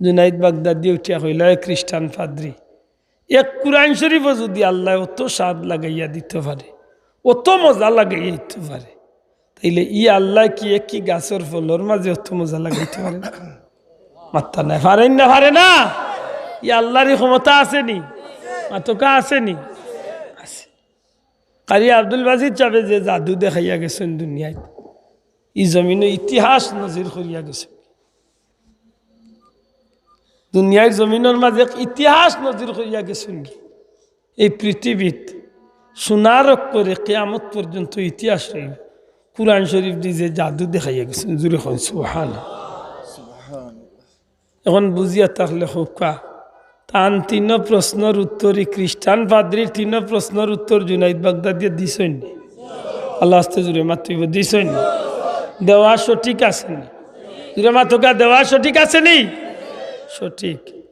জুনাইদ বাগদাদি উঠিয়া কইলা, "এ খ্রিস্টান পাদ্রি, এক কুরআন শরীফও যুদি আল্লায় অত স্বাদ লাগাইয়া দিতো পারে, অত মজা লাগাইয়া দিতো পারে, তাইলে ই আল্লায় কি একই গাছর ফলর মাঝে অত মজা লাগাইতো পারে না?" মাত্তা নাই, পারেন না, পারে না। ই আল্লার ই ক্ষমতা আছে নি? মাতকা আছে নি? আছে। কারি আব্দুল বাসিত সাবে যে জাদু দেখাইয়া গেছইন দুনিয়াত, ই জমিনো ইতিহাস নজির করিয়া গেছইন। দুনিয়ার জমিনর মাঝে এক ইতিহাস নজির করিয়া গেছইন গি। এই পৃথিবীত সোনার অক্ষরে কিয়ামত পর্যন্ত ইতিহাস রইবো। কুরআন শরীফ দি যে জাদু দেখাইয়া গেছইন, জুরে কইন সুবহানাল্লাহ। অখন বুঝিয়া থাকলে কউক্কা, তান তিনো প্রশ্নর উত্তর, ই খ্রিস্টান পাদ্রির তিনো প্রশ্নর উত্তর জুনাইদ বাগদাদিয়ে দিছইন নি? আল্লার ওয়াস্তে জুরে মাতইন, দিছইন নি? দেওয়া সঠিক আছে নি? জুরে মাতকা, দেওয়া সঠিক আছে নি? সঠিক।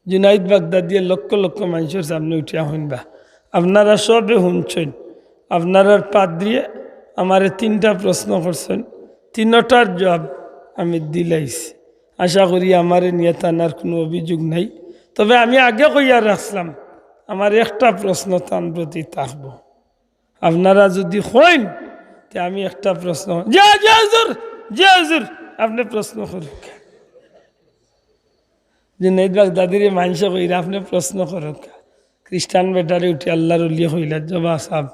জুনাইদ বাগদাদিয়ে লক্ষ লক্ষ মানষর সামনে উঠিয়া কইন বা, আপনারা সবে হুনছইন, আপনারার পাদ্রিয়ে আমারে তিনটা প্রশ্ন করছইন, তিনোটার জুয়াব আমি দিলাইছি। আশা করি আমারে নিয়া তান আর কুনু অভিযোগ নাই। তবে আমি আগে কইয়া রাখলাম, আমার একটা প্রশ্ন তান প্রতি থাকবো। আপনারা যুদি কইন, তে আমি একটা প্রশ্ন, জি, জি হুজুর, জি হুজুর, আপনে প্রশ্ন করউক্কা। জুনাইদ বাগদাদিরে মানষে কইরা, "আপনে প্রশ্ন করউক্কা।" খ্রিস্টান বেটারে উঠি আল্লার ওলিয়ে কইলা, "জবা সাব,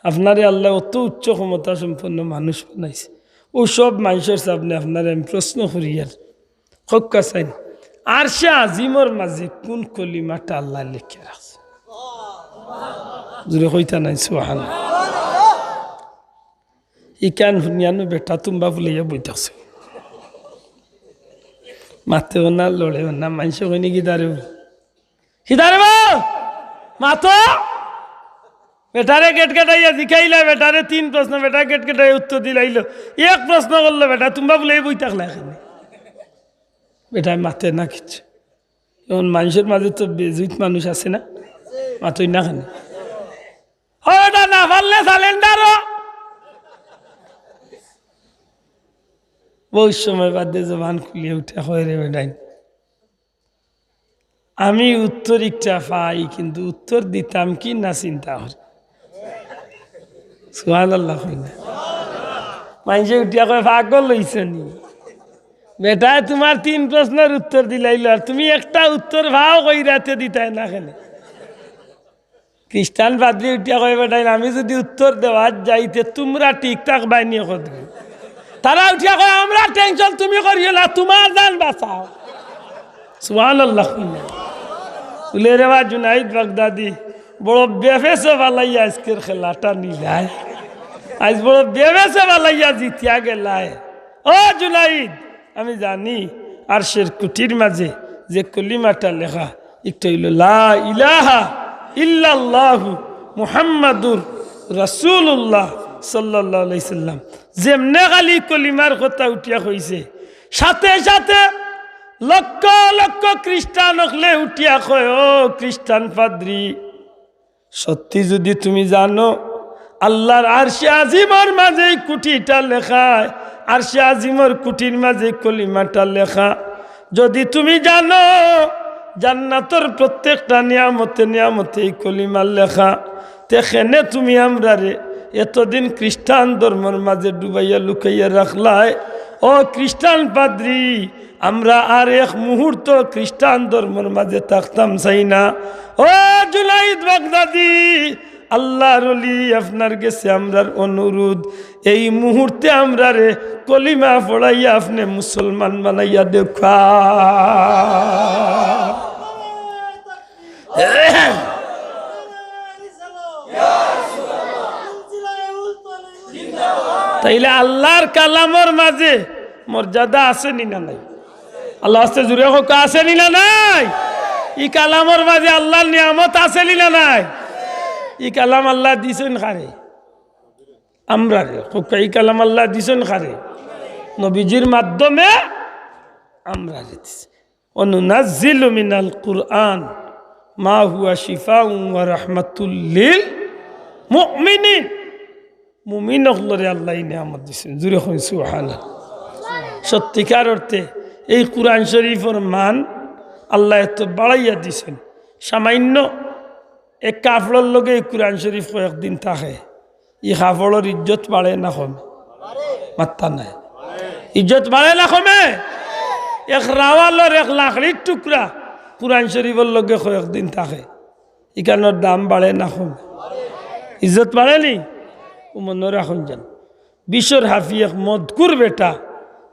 আপনারে আল্লায় অত উচ্চ ক্ষমতা সম্পন্ন মানুষ বানাইছে, অউ সব মানষর সামনে আপনারে আমি প্রশ্ন করিয়ার, কউক্কা চাইন, আরশে আজিমর মাঝে কুন কলিমাটা আল্লায় লেখিয়া রাখছে?" জুরে কইতা নায় সুবহানাল্লাহ। ইখান হুনিয়ানো বেটা তুম্বা ফুলাইয়া বই থাকছে। মাতেও না, লড়েও না, মানষে কইন নি কিতারে বা? কিতারে বা? মাতো? বেটারে গেটগেটাইয়া জিকাইলা, বেটারে তিন প্রশ্ন, বেটা গেটগেটাইয়া উত্তর দিলাইলো। এক প্রশ্ন করলো বেটা, তুম্বা ফুলাইয়া বই থাকলা কেনে? বেটায় মাতে না কিচ্ছু। অখন মানষর মাঝে তো বেজুইত মানুষ আছে না? মাতইন না কেনে? ও বেটা, না পারলে surrender অ। বউত সময় বাদে জবান খুলিয়া উঠিয়া কয়, "রে বেটাইন, আমি উত্তর একটা পাই, কিন্তু উত্তর দিতাম কি না চিন্তা করি।" সুবহানাল্লাহ কইন না। মানষে উঠিয়া কয়, "পাগল অইছো নি? বেটায় তুমার তিন প্রশ্নর উত্তর দিলাইলো, আর তুমি একটা উত্তর পাও কইরা তে দিতায় না কেনে?" খ্রিস্টান পাদ্রি উঠিয়া কয়, "বেটাইন, আমি যুদি উত্তর দেওয়াত যাই, তে তুমরা ঠিক থাকবায় নি কতদিন?" তারা উঠিয়া কয়, "আমরা tension তুমি করিও না, তুমার জান বাঁচাও।" সুবহানাল্লাহ। বুলে, "রে বা জুনাইদ বাগদাদি, বড় বেফেসে ফালাইয়া আইজকের খেলাটা নিলায়, আইজ বড় বেফেসে ফালাইয়া জিতিয়া গেলায়। ও জুনাইদ, আমি জানি আরশের কুটির মাঝে যে কলিমাটা লেখা, একটা অইলো লা ইলাহা ইল্লাল্লাহু মুহাম্মাদুর রাসূলুল্লাহ সাল্লাল্লাহু আলাইহি সাল্লাম।" যেমনে খালি কলিমার কথা উঠিয়া কইছে, সাথে সাথে লক্ষ লক্ষ খ্রিস্টান অকলে উঠিয়া কয়, "ও খ্রিস্টান পাদ্রি, সত্যি যুদি তুমি জানো, আল্লার আরশে আজিমর মাঝে ই কুটিটা লেখা, আরশে আজিমর কুটির মাঝে ই কলিমাটা লেখা, যুদি তুমি জানো জান্নাতর প্রত্যেকটা নিয়ামতে নিয়ামতে ই কলিমা লেখা, তে কেনে তুমি আমরারে এতদিন খ্রিস্টান ধর্মর মাঝে ডুবাইয়া লুকাইয়া রাখলায়? ও খ্রিস্টান পাদ্রি, আমরা আর এক মুহূর্ত খ্রিস্টান ধর্মর মাঝে থাকতাম চাই না। ও জুনাইদ বাগদাদি, আল্লার ওলি, আপনার গেছে আমরার অনুরোধ, এই মুহূর্তে আমরারে কলিমা পড়াইয়া আপনে মুসলমান বানাইয়া দেউক্কা।" তাইলে আল্লার কালামর মাঝে মর্যাদা আছে নি না নাই? আল্লাহ আস্তে জুরে কউক্কা, আছে নি না নাই? ই কালামর মাঝে আল্লাহর নিয়ামত আছে নি না নাই? ই কালাম আল্লায় দিছইন কারে? আমরারে। কউক্কা, ই কালাম আল্লায় দিছইন কারে? নবীজির মাধ্যমে আমরারে দিছে। "ওয়া নুনাজ্জিলু মিনাল কুরআন মা হুয়া শিফাউন ওয়া রাহমাতুল লিল মুমিনিন।" মুমিন অকলরে আল্লায় ই নিয়ামত দিছইন। জুরে কইন সুবহানাল্লাহ। সত্যিকার অর্থে এই কুরআন শরীফর মান আল্লায় এত বাড়াইয়া দিছইন। সামান্য এক কাপড়র লগে এই কুরআন শরীফ কয়েকদিন থাকে, ই কাপড়র ইজ্জত বাড়ে না কমে? মাত্তা নাই। ইজ্জত বাড়ে না কমে? এক রাওয়ালর এক লাকড়ির টুকরা কুরআন শরীফর লগে কয়েকদিন থাকে, ইখানর দাম বাড়ে না কমে? ইজ্জত বাড়ে নি? ও মনো রাখইন যেন, বিশ্বর হাফি এক মদকুর বেটা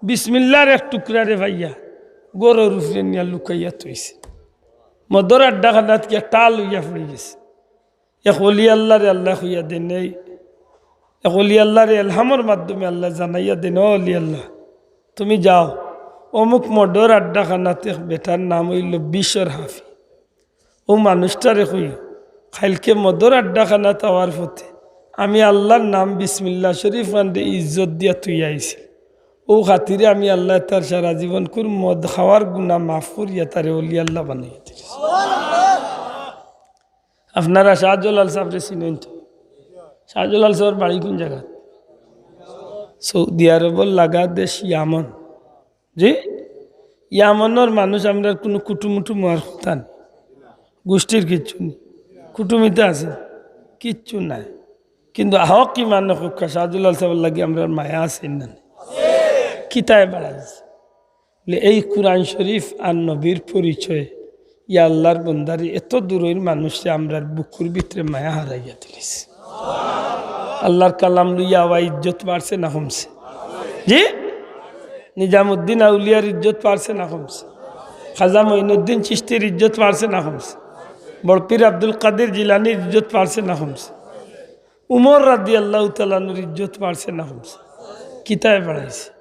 বিসমিল্লার এক টুকরারে পাইয়া ঘরর উপরে নিয়া লুকাইয়া থইছে। মদর আড্ডাখানাত গিয়া টাল অইয়া পড়ি গেছে। এক অলি আল্লাহরে আল্লায় কইয়া দেন, এই এক অলি আল্লাহরে এলহামর মাধ্যমে আল্লায় জানাইয়া দেন, "ও অলি আল্লাহ, তুমি যাও, অমুক মদর আড্ডাখানাত এক বেটার নাম অইলো বিশ্বর হাফি, অউ মানুষটারে কইও, কাইলকে মদর আড্ডাখানাত আওয়ার পথে আমি আল্লাহর নাম বিসমিল্লাহ শরীফ খানরে ইজ্জত দিয়া থইয়া আইছি, অউ খাতিরে আমি আল্লায় তার সারা জীবনকুর মদ খাওয়ার গুনা মাফ করিয়া তারে অলি আল্লাহ বানাইয়া দিছি।" আপনারা শাহজালাল সাবরে চিনইন তো? শাহজালাল সাবর বাড়ি কুন জাগাত? সৌদি আরবর লাগা দেশ ইয়ামন। জি, ইয়ামনর মানুষ আমরার কুনু কুটুমুটুম অওয়ার কথা নাই, গুষ্টির কিচ্ছু নাই, কুটুমিতা আছে, কিচ্ছু নাই। কিন্তু হক ইমানে কউক্কা, শাহজালাল সাবর লাগি আমরার মায়া আছে না নাই? কিতায় বাড়াইছে? বলে, এই কুরআন শরীফ আর নবীর পরিচয়ে ইয়া আল্লাহর বন্দারে এত দূরইর মানুষরে আমরার বুকুর ভিতরে মায়া হারাইয়া দিলিছে। আল্লাহর কালাম লইয়া আওয়া ইজ্জত বাড়ছে না কমছে? জি, নিজামুদ্দিন আউলিয়ার ইজ্জত বাড়ছে না কমছে? খাজা মঈনুদ্দিন চিশতির ইজ্জত বাড়ছে না কমছে? বড় পীর আব্দুল কাদের জিলানীর ইজ্জত বাড়ছে না কমছে? উমর রাদিয়াল্লাহু তাআলা আনহুর ইজ্জত বাড়ছে না কমছে? কিতায় বাড়াইছে?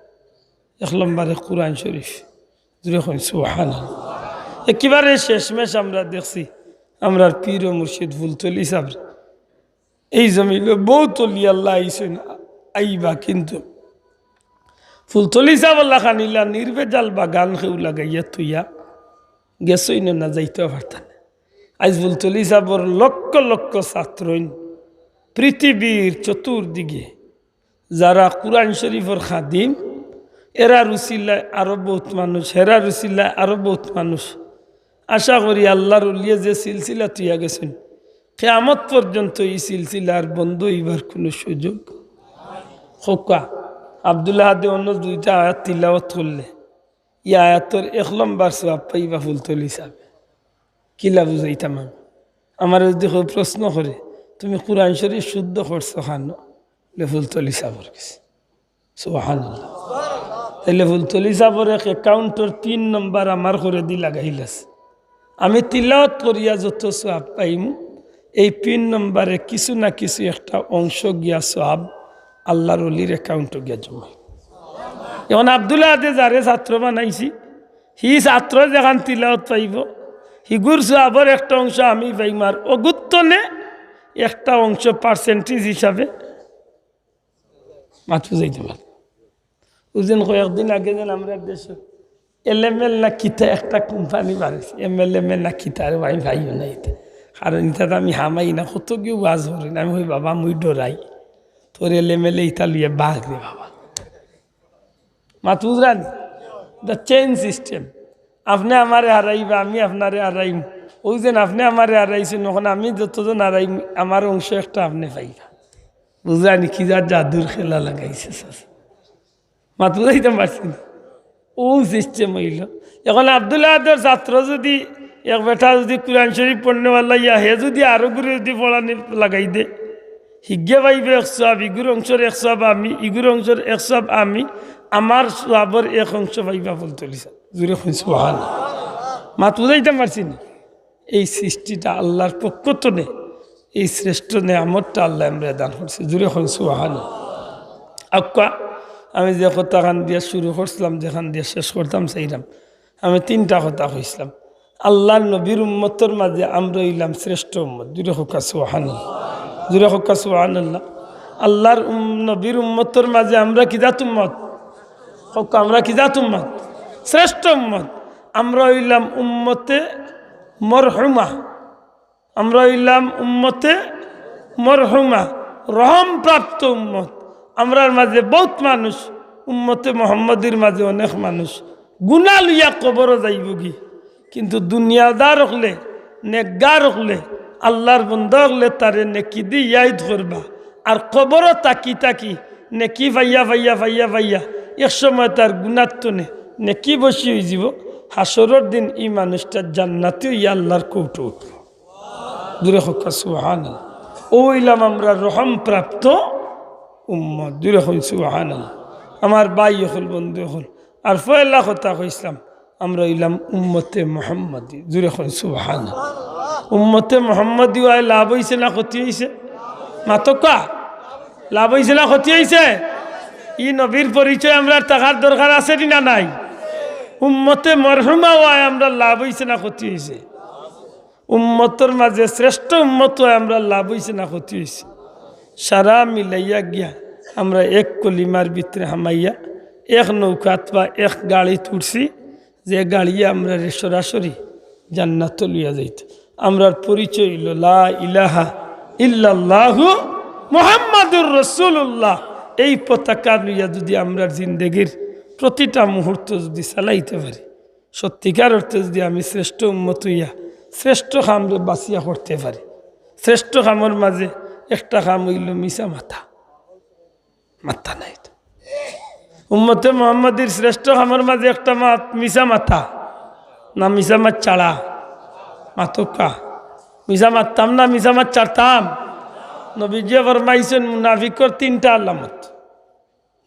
এক নম্বরে কুরআন শরীফ। জুরে কইন সুবহানাল্লাহ। একেবারে শেষমেশ আমরা দেখছি আমরার পীর ও মুর্শিদ ফুলতলি সাবরে। এই জমিনো বউত অলি আল্লাহ আইছইন, আইবা, কিন্তু ফুলতলি সাবর লাখান ইলা নির্ভেজাল বাগান কেউ লাগাইয়া থইয়া গেছইন না, যাইতেও পারতা না। আইজ ফুলতলি সাবর লক্ষ লক্ষ ছাত্রইন পৃথিবীর চতুর্দিকে যারা কুরআন শরীফর খাদিম, এরার উসিলায় আরো বউত মানুষ, হেরার উসিলায় আরো বউত মানুষ। আশা করি আল্লাহর অলিয়ে যে সিলসিলা থইয়া গেছইন, কিয়ামত পর্যন্ত ই সিলসিলার বন্ধ অইবার কুনু সুযোগ। কউক্কা, আব্দুল আহাদে অন্য দুইটা আয়াত তিলাওয়াত করলে, ই আয়াতর এক নম্বর সওয়াব পাইবা ফুলতলি সাবে। কিলা বুঝাইতাম আমি? আমারে যদি কেউ প্রশ্ন করে, "তুমি কুরআন শরীফ শুদ্ধ করছো কেনে?" বলে, "ফুলতলি সাবর গেছে।" সুবহানাল্লাহ। তাইলে ফুলতলি সাবর এক অ্যাকাউন্টর পিন নম্বর আমার করেদি লাগাইল আছে। আমি তিলাওয়াত করিয়া যত সওয়াব পাইমু, এই পিন নম্বরে কিছু না কিছু একটা অংশ গিয়া সওয়াব আল্লাহর অলির অ্যাকাউন্টো গিয়া জমা অইবো। এখন আব্দুল আহাদে যারে ছাত্র বানাইছি, হি ছাত্র যেখান তিলাওয়াত পাইবো, হিগুর সওয়াবর একটা অংশ আমি পাইমু, আর অগুর তনে একটা অংশ পার্সেন্টেজ হিসাবে মাত বুঝাইতে পারে। অউ যেন কয়েকদিন আগে যেন আমরার দেশো এলএমএল না কিতা একটা কোম্পানি বাড়াইছে, এমএলএমএল না কিতা, আরে ভাই, ভাইও না ইতা। কারণ ইতাত আমি হামাই না, কত কেউ ওয়াজ করে না, আমি কই, "বাবা, মুই ডরাই, তোর এলএমএল ইতা লইয়া বাঘ রে বাবা।" মাত বুঝরা নি? The chain system। আপনে আমারে হারাইবা, আমি আপনারে হারাইমু। অউ যেন আপনে আমারে হারাইছইন, অখন আমি যতজন হারাইমু, আমার অংশ একটা আপনে পাইবা। বুঝরা নি? কি যা জাদুর খেলা লাগাইছে চাচা। মাত বুঝাইতাম পারছি না। অউ সিস্টেম অইলো। এখন আব্দুল আহাদর ছাত্র যদি, এক বেটা যদি কুরআন শরীফ পড়নেওয়ালা ইয়া, হে যদি আরো গুরে যদি পড়ানি লাগাই দে, হিগে পাইবো এক সওয়াব, ইগুর অংশর এক সওয়াব আমি, ইগুর অংশর এক সওয়াব আমি, আমার সওয়াবর এক অংশ পাইবা ফুলতলি সাব। জুরে কইন সুবহানাল্লাহ। মাত বুঝাইতাম পারছি না। এই সৃষ্টিটা আল্লাহর পক্ষ তনে, এই শ্রেষ্ঠ নেয়ামতটা আল্লায় আমরারে দান করছে। জুরে কইন সুবহানাল্লাহ। আক্কা, আমি যে কথাখান দিয়া শুরু করছিলাম, যেখান দিয়া শেষ করতাম চাইরাম, আমি তিনটা কথা কইছলাম। আল্লার নবীর উম্মতর মাঝে আমরা অইলাম শ্রেষ্ঠ উম্মত। জুরে কউক্কা সুবহানাল্লাহ। জুরে কউক্কা সুবহানাল্লাহ। আল্লার উম-, নবীর উম্মতর মাঝে আমরা কি জাত উম্মত? কউক্কা, আমরা কি জাত উম্মত? শ্রেষ্ঠ উম্মত। আমরা অইলাম উম্মতে মরহুমা। আমরা অইলাম উম্মতে মরহুমা, রহমপ্রাপ্ত উম্মত। আমরার মাঝে বউত মানুষ, উম্মতে মোহাম্মদীর মাঝে অনেক মানুষ গুনা লইয়া কবরো যাইবগি, কিন্তু দুনিয়াদার অকলে, নেকগার অকলে, আল্লার বন্দা অকলে তারে নেকি দি ইয়াদ করবা। আর কবরো থাকি থাকি নেকি পাইয়া পাইয়া পাইয়া পাইয়া এক সময় তার গুনার তনে নেকি বেশি অইযিবো। হাশরর দিন ই মানুষটা জান্নাতি অইয়া আল্লার কোর্টো উঠবো। জুরে কউক্কা সুবহানাল্লাহ। অউ অইলাম আমরা রহমপ্রাপ্ত উম্মত। জুরে কউক্কা সুবহানাল্লাহ। আমার ভাই অকল, বন্ধু অকল, আর পয়লা কথা কইছলাম, আমরা অইলাম উম্মতে মোহাম্মদী। জুরে কউক্কা সুবহানাল্লাহ। উম্মতে মোহাম্মদী অওয়ায় লাভ অইছে না ক্ষতি অইছে? মাতউক্কা। লাভ অইছে না ক্ষতি অইছে? ই নবীর পরিচয় আমরার থাকার দরকার আছে নি না নাই? উম্মতে মরহুমা অওয়ায় আমরার লাভ অইছে না ক্ষতি অইছে? উম্মতর মাঝে শ্রেষ্ঠ উম্মত অওয়ায় আমরার লাভ অইছে না ক্ষতি অইছে? সারা মিলাইয়া গিয়া আমরা এক কলিমার ভিতরে হামাইয়া এক নৌকাত বা এক গাড়িত উঠছি, যে গাড়িয়ে আমরারে সরাসরি জান্নাতো লইয়া যাইতো। আমরার পরিচয় অইলো লা ইলাহা ইল্লাল্লাহু মুহাম্মাদুর রাসূলুল্লাহ। এই পতাকা লইয়া যুদি আমরার জিন্দেগির প্রতিটা মুহূর্ত যুদি চালাইতে পারি, সত্যিকার অর্থে যুদি আমি শ্রেষ্ঠ উম্মত অইয়া শ্রেষ্ঠ কামরে বাছিয়া করতে পারি, শ্রেষ্ঠ কামর মাঝে একটা কাম অইলো মিছা মাতা। মাত্তা নাই তো। উম্মতে মোহাম্মদীর শ্রেষ্ঠ কামর মাঝে একটা মাত মিছা মাতা, না মিছা মাত ছাড়া? মাতউক্কা। মিছা মাততাম না মিছা মাত ছাড়তাম? নবীজিয়ে ফরমাইছইন মুনাফিকর তিনটা আলামত।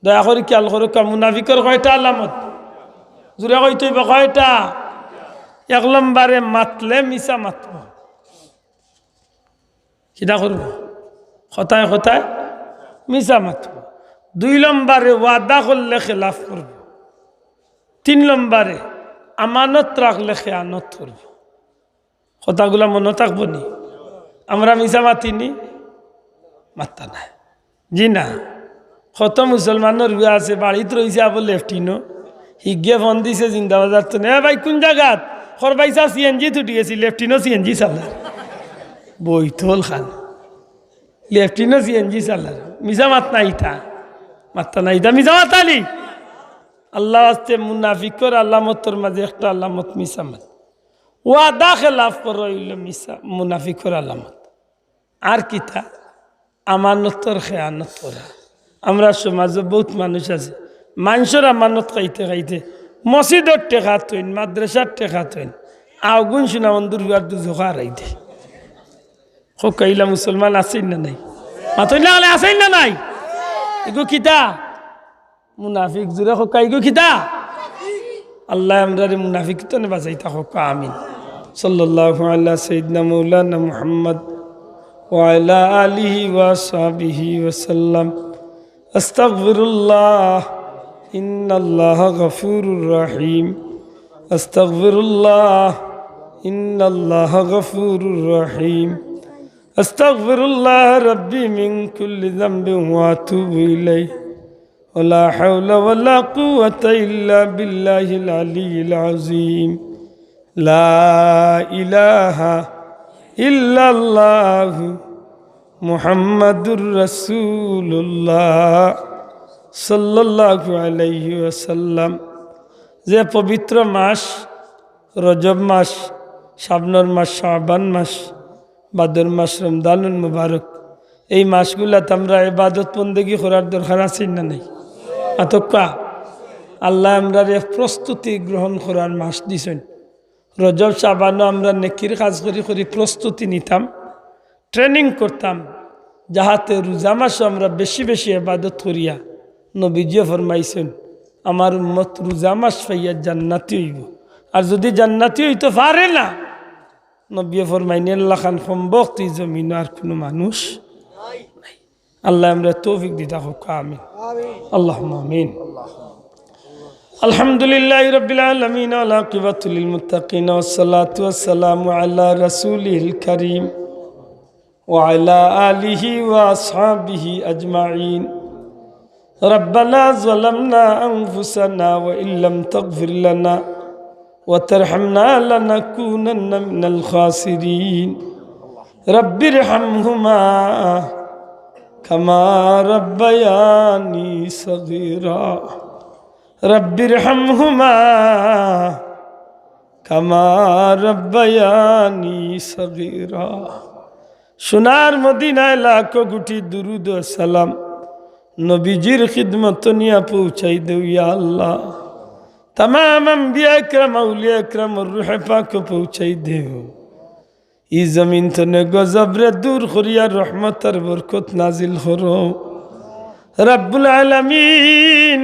দয়া করি খিয়াল করউক্কা, মুনাফিকর কয়টা আলামত? জুরে কইতে অইবো কয়টা? এক নম্বরে মাতলে মিছা মাতবো। কিতা করবো? কথায় কথায় মিছা মাতবো। দুই নম্বরে ওয়াদা করলে খেলাফ করবো। তিন নম্বরে আমানত রাখলে খেয়ানত করবো। কথাগুলা মনো থাকবো নি? আমরা মিছা মাতি নি? মাত্তা নাই। জি না। কত মুসলমানর বিয়া আছে, বাড়িত রইছে আবার লেফটিনো। হিগে ফোন দিছে জিন্দাবাজার তনে, "এ ভাই, কুন জাগাত?" "খর ভাই সাব, সিএনজি তুটি গেছি, লেফটিনো সিএনজি চালার।" বইতল খান। লেফটিনো সিএনজি চালার। মিছা মাত নাই ইতা। মাত্তা নাই ইতা, মিছা মাত আলি। আল্লার ওয়াস্তে মুনাফিকর আলামতর মাঝে একটা আলামত মিছা মাত। ওয়াদা খেলাফ করা অইলো মিছা, মুনাফিকর আলামত। আর কিতা? আমানতর খেয়ানত করা। আমরার সমাজো বউত মানুষ আছে, মানষর আমানত খাইতে খাইতে মসজিদর টেকা থইন, মাদ্রাসার টেকা থইন, আগুন সোনা বন্ধুর হুয়ার দুজখো হারাই দে। কউক্কা, ইলা মুসলমান আছইন না নাই? মাতইন না, আছইন না নাই? ইগু কিতা? মুনাফিক। জুরে কউক্কা, ইগু কিতা? আল্লায় আমরারে মুনাফিকি তনে বাচাইতা কউক্কা, আমিন। সাল্লাল্লাহু আলা সাইয়্যিদিনা মাওলানা মুহাম্মদ ওয়া আলা আলিহি ওয়া সাহবিহি ওয়া সাল্লাম। আস্তাগফিরুল্লাহ, ইন্নাল্লাহা গাফুরুর রাহিম। আস্তাগফিরুল্লাহ, ইন্নাল্লাহা গাফুরুর রাহিম। আস্তাগফিরুল্লাহ রাব্বি মিন কুল্লি যামবিন ওয়া আতুবু ইলাইহি। ولا حول ولا قوة إلا بالله العلي العظيم. لا إله إلا الله محمد رسول الله صلى الله عليه وسلم. যে পবিত্র মাস রজব মাস, শাবনর মাস, শাবান মাস, বাদর মাস রমজানুল মুবারক, এই মাসগুলাত আমরা ইবাদত বন্দেগি করার দরকার আছে না নাই? মাতউক্কা। আল্লায় আমরারে প্রস্তুতি গ্রহণ করার মাস দিছইন। রজব শাবানো আমরা নেকির কাজ করি করি প্রস্তুতি নিতাম, training করতাম, যাহাতে রোজা মাসো আমরা বেশি বেশি ইবাদত করিয়া। নবীজিয়ে ফরমাইছইন, "আমার উম্মত রোজা মাস পাইয়া জান্নাতি অইবো।" আর যুদি জান্নাতি অইতো পারে না, নবীয়ে ফরমাইন, "এর লাখান কমবখত ই জমিনো আর কুনু মানুষ নাই।" আল্লায় আমরারে তৌফিক দিতা কউক্কা, আমিন। আল্লাহুম্মা আমিন। الحمد لله رب العالمين، والعاقبة للمتقين، والصلاة والسلام على رسوله الكريم وعلى آله وأصحابه أجمعين. ربنا ظلمنا أنفسنا وإن لم تغفر لنا وترحمنا لنكونن من الخاسرين. رب ارحمهما كما ربياني صغيرا. رب ارحمهما كما ربياني صغيرا. সোনার মদিনায় লাখো কোটি দুরুদ ও সালাম নবীজির খিদমত নিয়া পৌঁছাই দেও ইয়া আল্লাহ। তামাম আম্বিয়া একরাম, আউলিয়া একরামর রুহে পাকো পৌঁছাই দেও। ই জমিন তনে গজবরে দূর করিয়া রহমতর বরকত নাজিল করো। রাব্বুল আলামিন,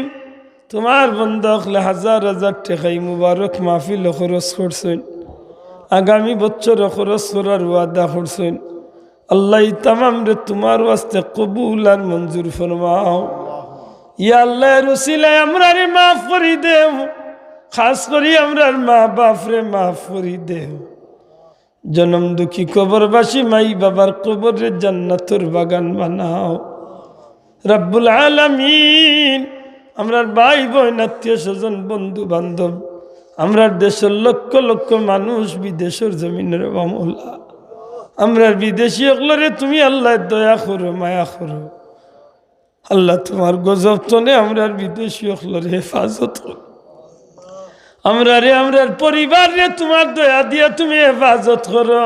তুমার বন্দা অকলে হাজার হাজার টেকা ই মুবারক মাহফিলো খরচ করছইন, আগামী বছরও খরচ করার ওয়াদা করছইন। আল্লাহ, ই তামামরে তুমার ওয়াস্তে কবুল আর মঞ্জুর ফরমাও। ইয়া আল্লাহ, এর উসিলায় আমরারে মাফ করি দেও, খাস করি আমরার মা বাপরে মাফ করি দেও। জনম দুঃখী কবরবাসী মাই বাবার কবররে জান্নাতর বাগান বানাও। রাব্বুল আলামিন, আমরার ভাই বইন, আত্মীয় স্বজন, বন্ধু বান্ধব, আমরার দেশর লক্ষ লক্ষ মানুষ বিদেশর জমিনর বামলা, আমরার বিদেশি অকলরে তুমি আল্লাহ দয়া করো, মায়া করো। আল্লাহ, তুমার গজব তনে আমরার বিদেশি অকলরে হেফাজত করো। আমরারে, আমরার পরিবাররে তুমার দয়া দিয়া তুমি হেফাজত করো।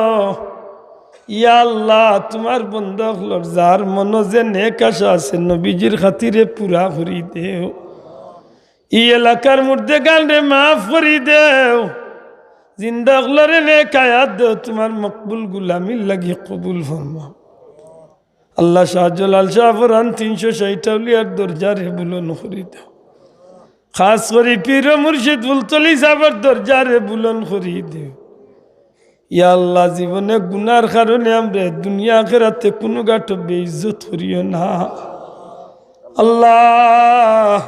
ইয়া আল্লাহ, তুমার বন্দা অকলর যার মনো যে নেক আশা আছে, নবীজির খাতিরে পুরা করি দেও। ই এলাকার মুর্দেগানরে মাফ করি দেও। জিন্দা অকলরে নেক হায়াত দেও, তুমার মকবুল গুলামির লাগি কবুল ফরমাও। আল্লাহ, শাহজালাল শাহ ফরহান তিনশো ষাইট আউলিয়ার দরজারে বুলন্দ করি দেও। খাস করি পীর ও মুর্শিদ ফুলতলি সাবর দরজারে বুলন্দ করি দেও। ইয়া আল্লাহ, জীবনে গুনার কারণে আমরারে দুনিয়া আখেরাতে কুনু ঘাটো বেইজ্জত করিও না। আল্লাহ,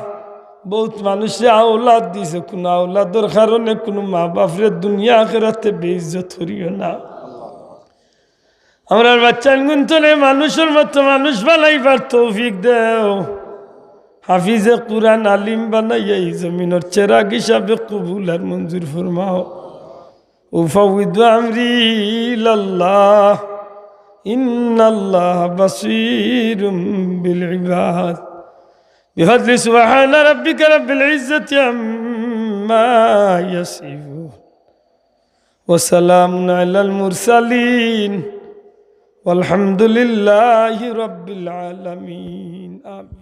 বউত মানুষরে আওলাদ দিছো, কুনু আওলাদর কারণে কুনু মা বাপরে দুনিয়া আখেরাতে বেইজ্জত করিও না। আমরার বাচ্চাইনগুন তনে মানুষর মতো মানুষ বানাইবার তৌফিক দেও। হাফিজে কুরআন আলিম বানাইয়া ই জমিনর চেরাগ হিসাবে কবুল আর মঞ্জুর ফরমাও। أفوض أمري إلى الله إن الله بصير بالعباد. بفضل سبحان ربك رب العزة عما يصفون. وسلام على المرسلين والحمد لله رب العالمين. آمين.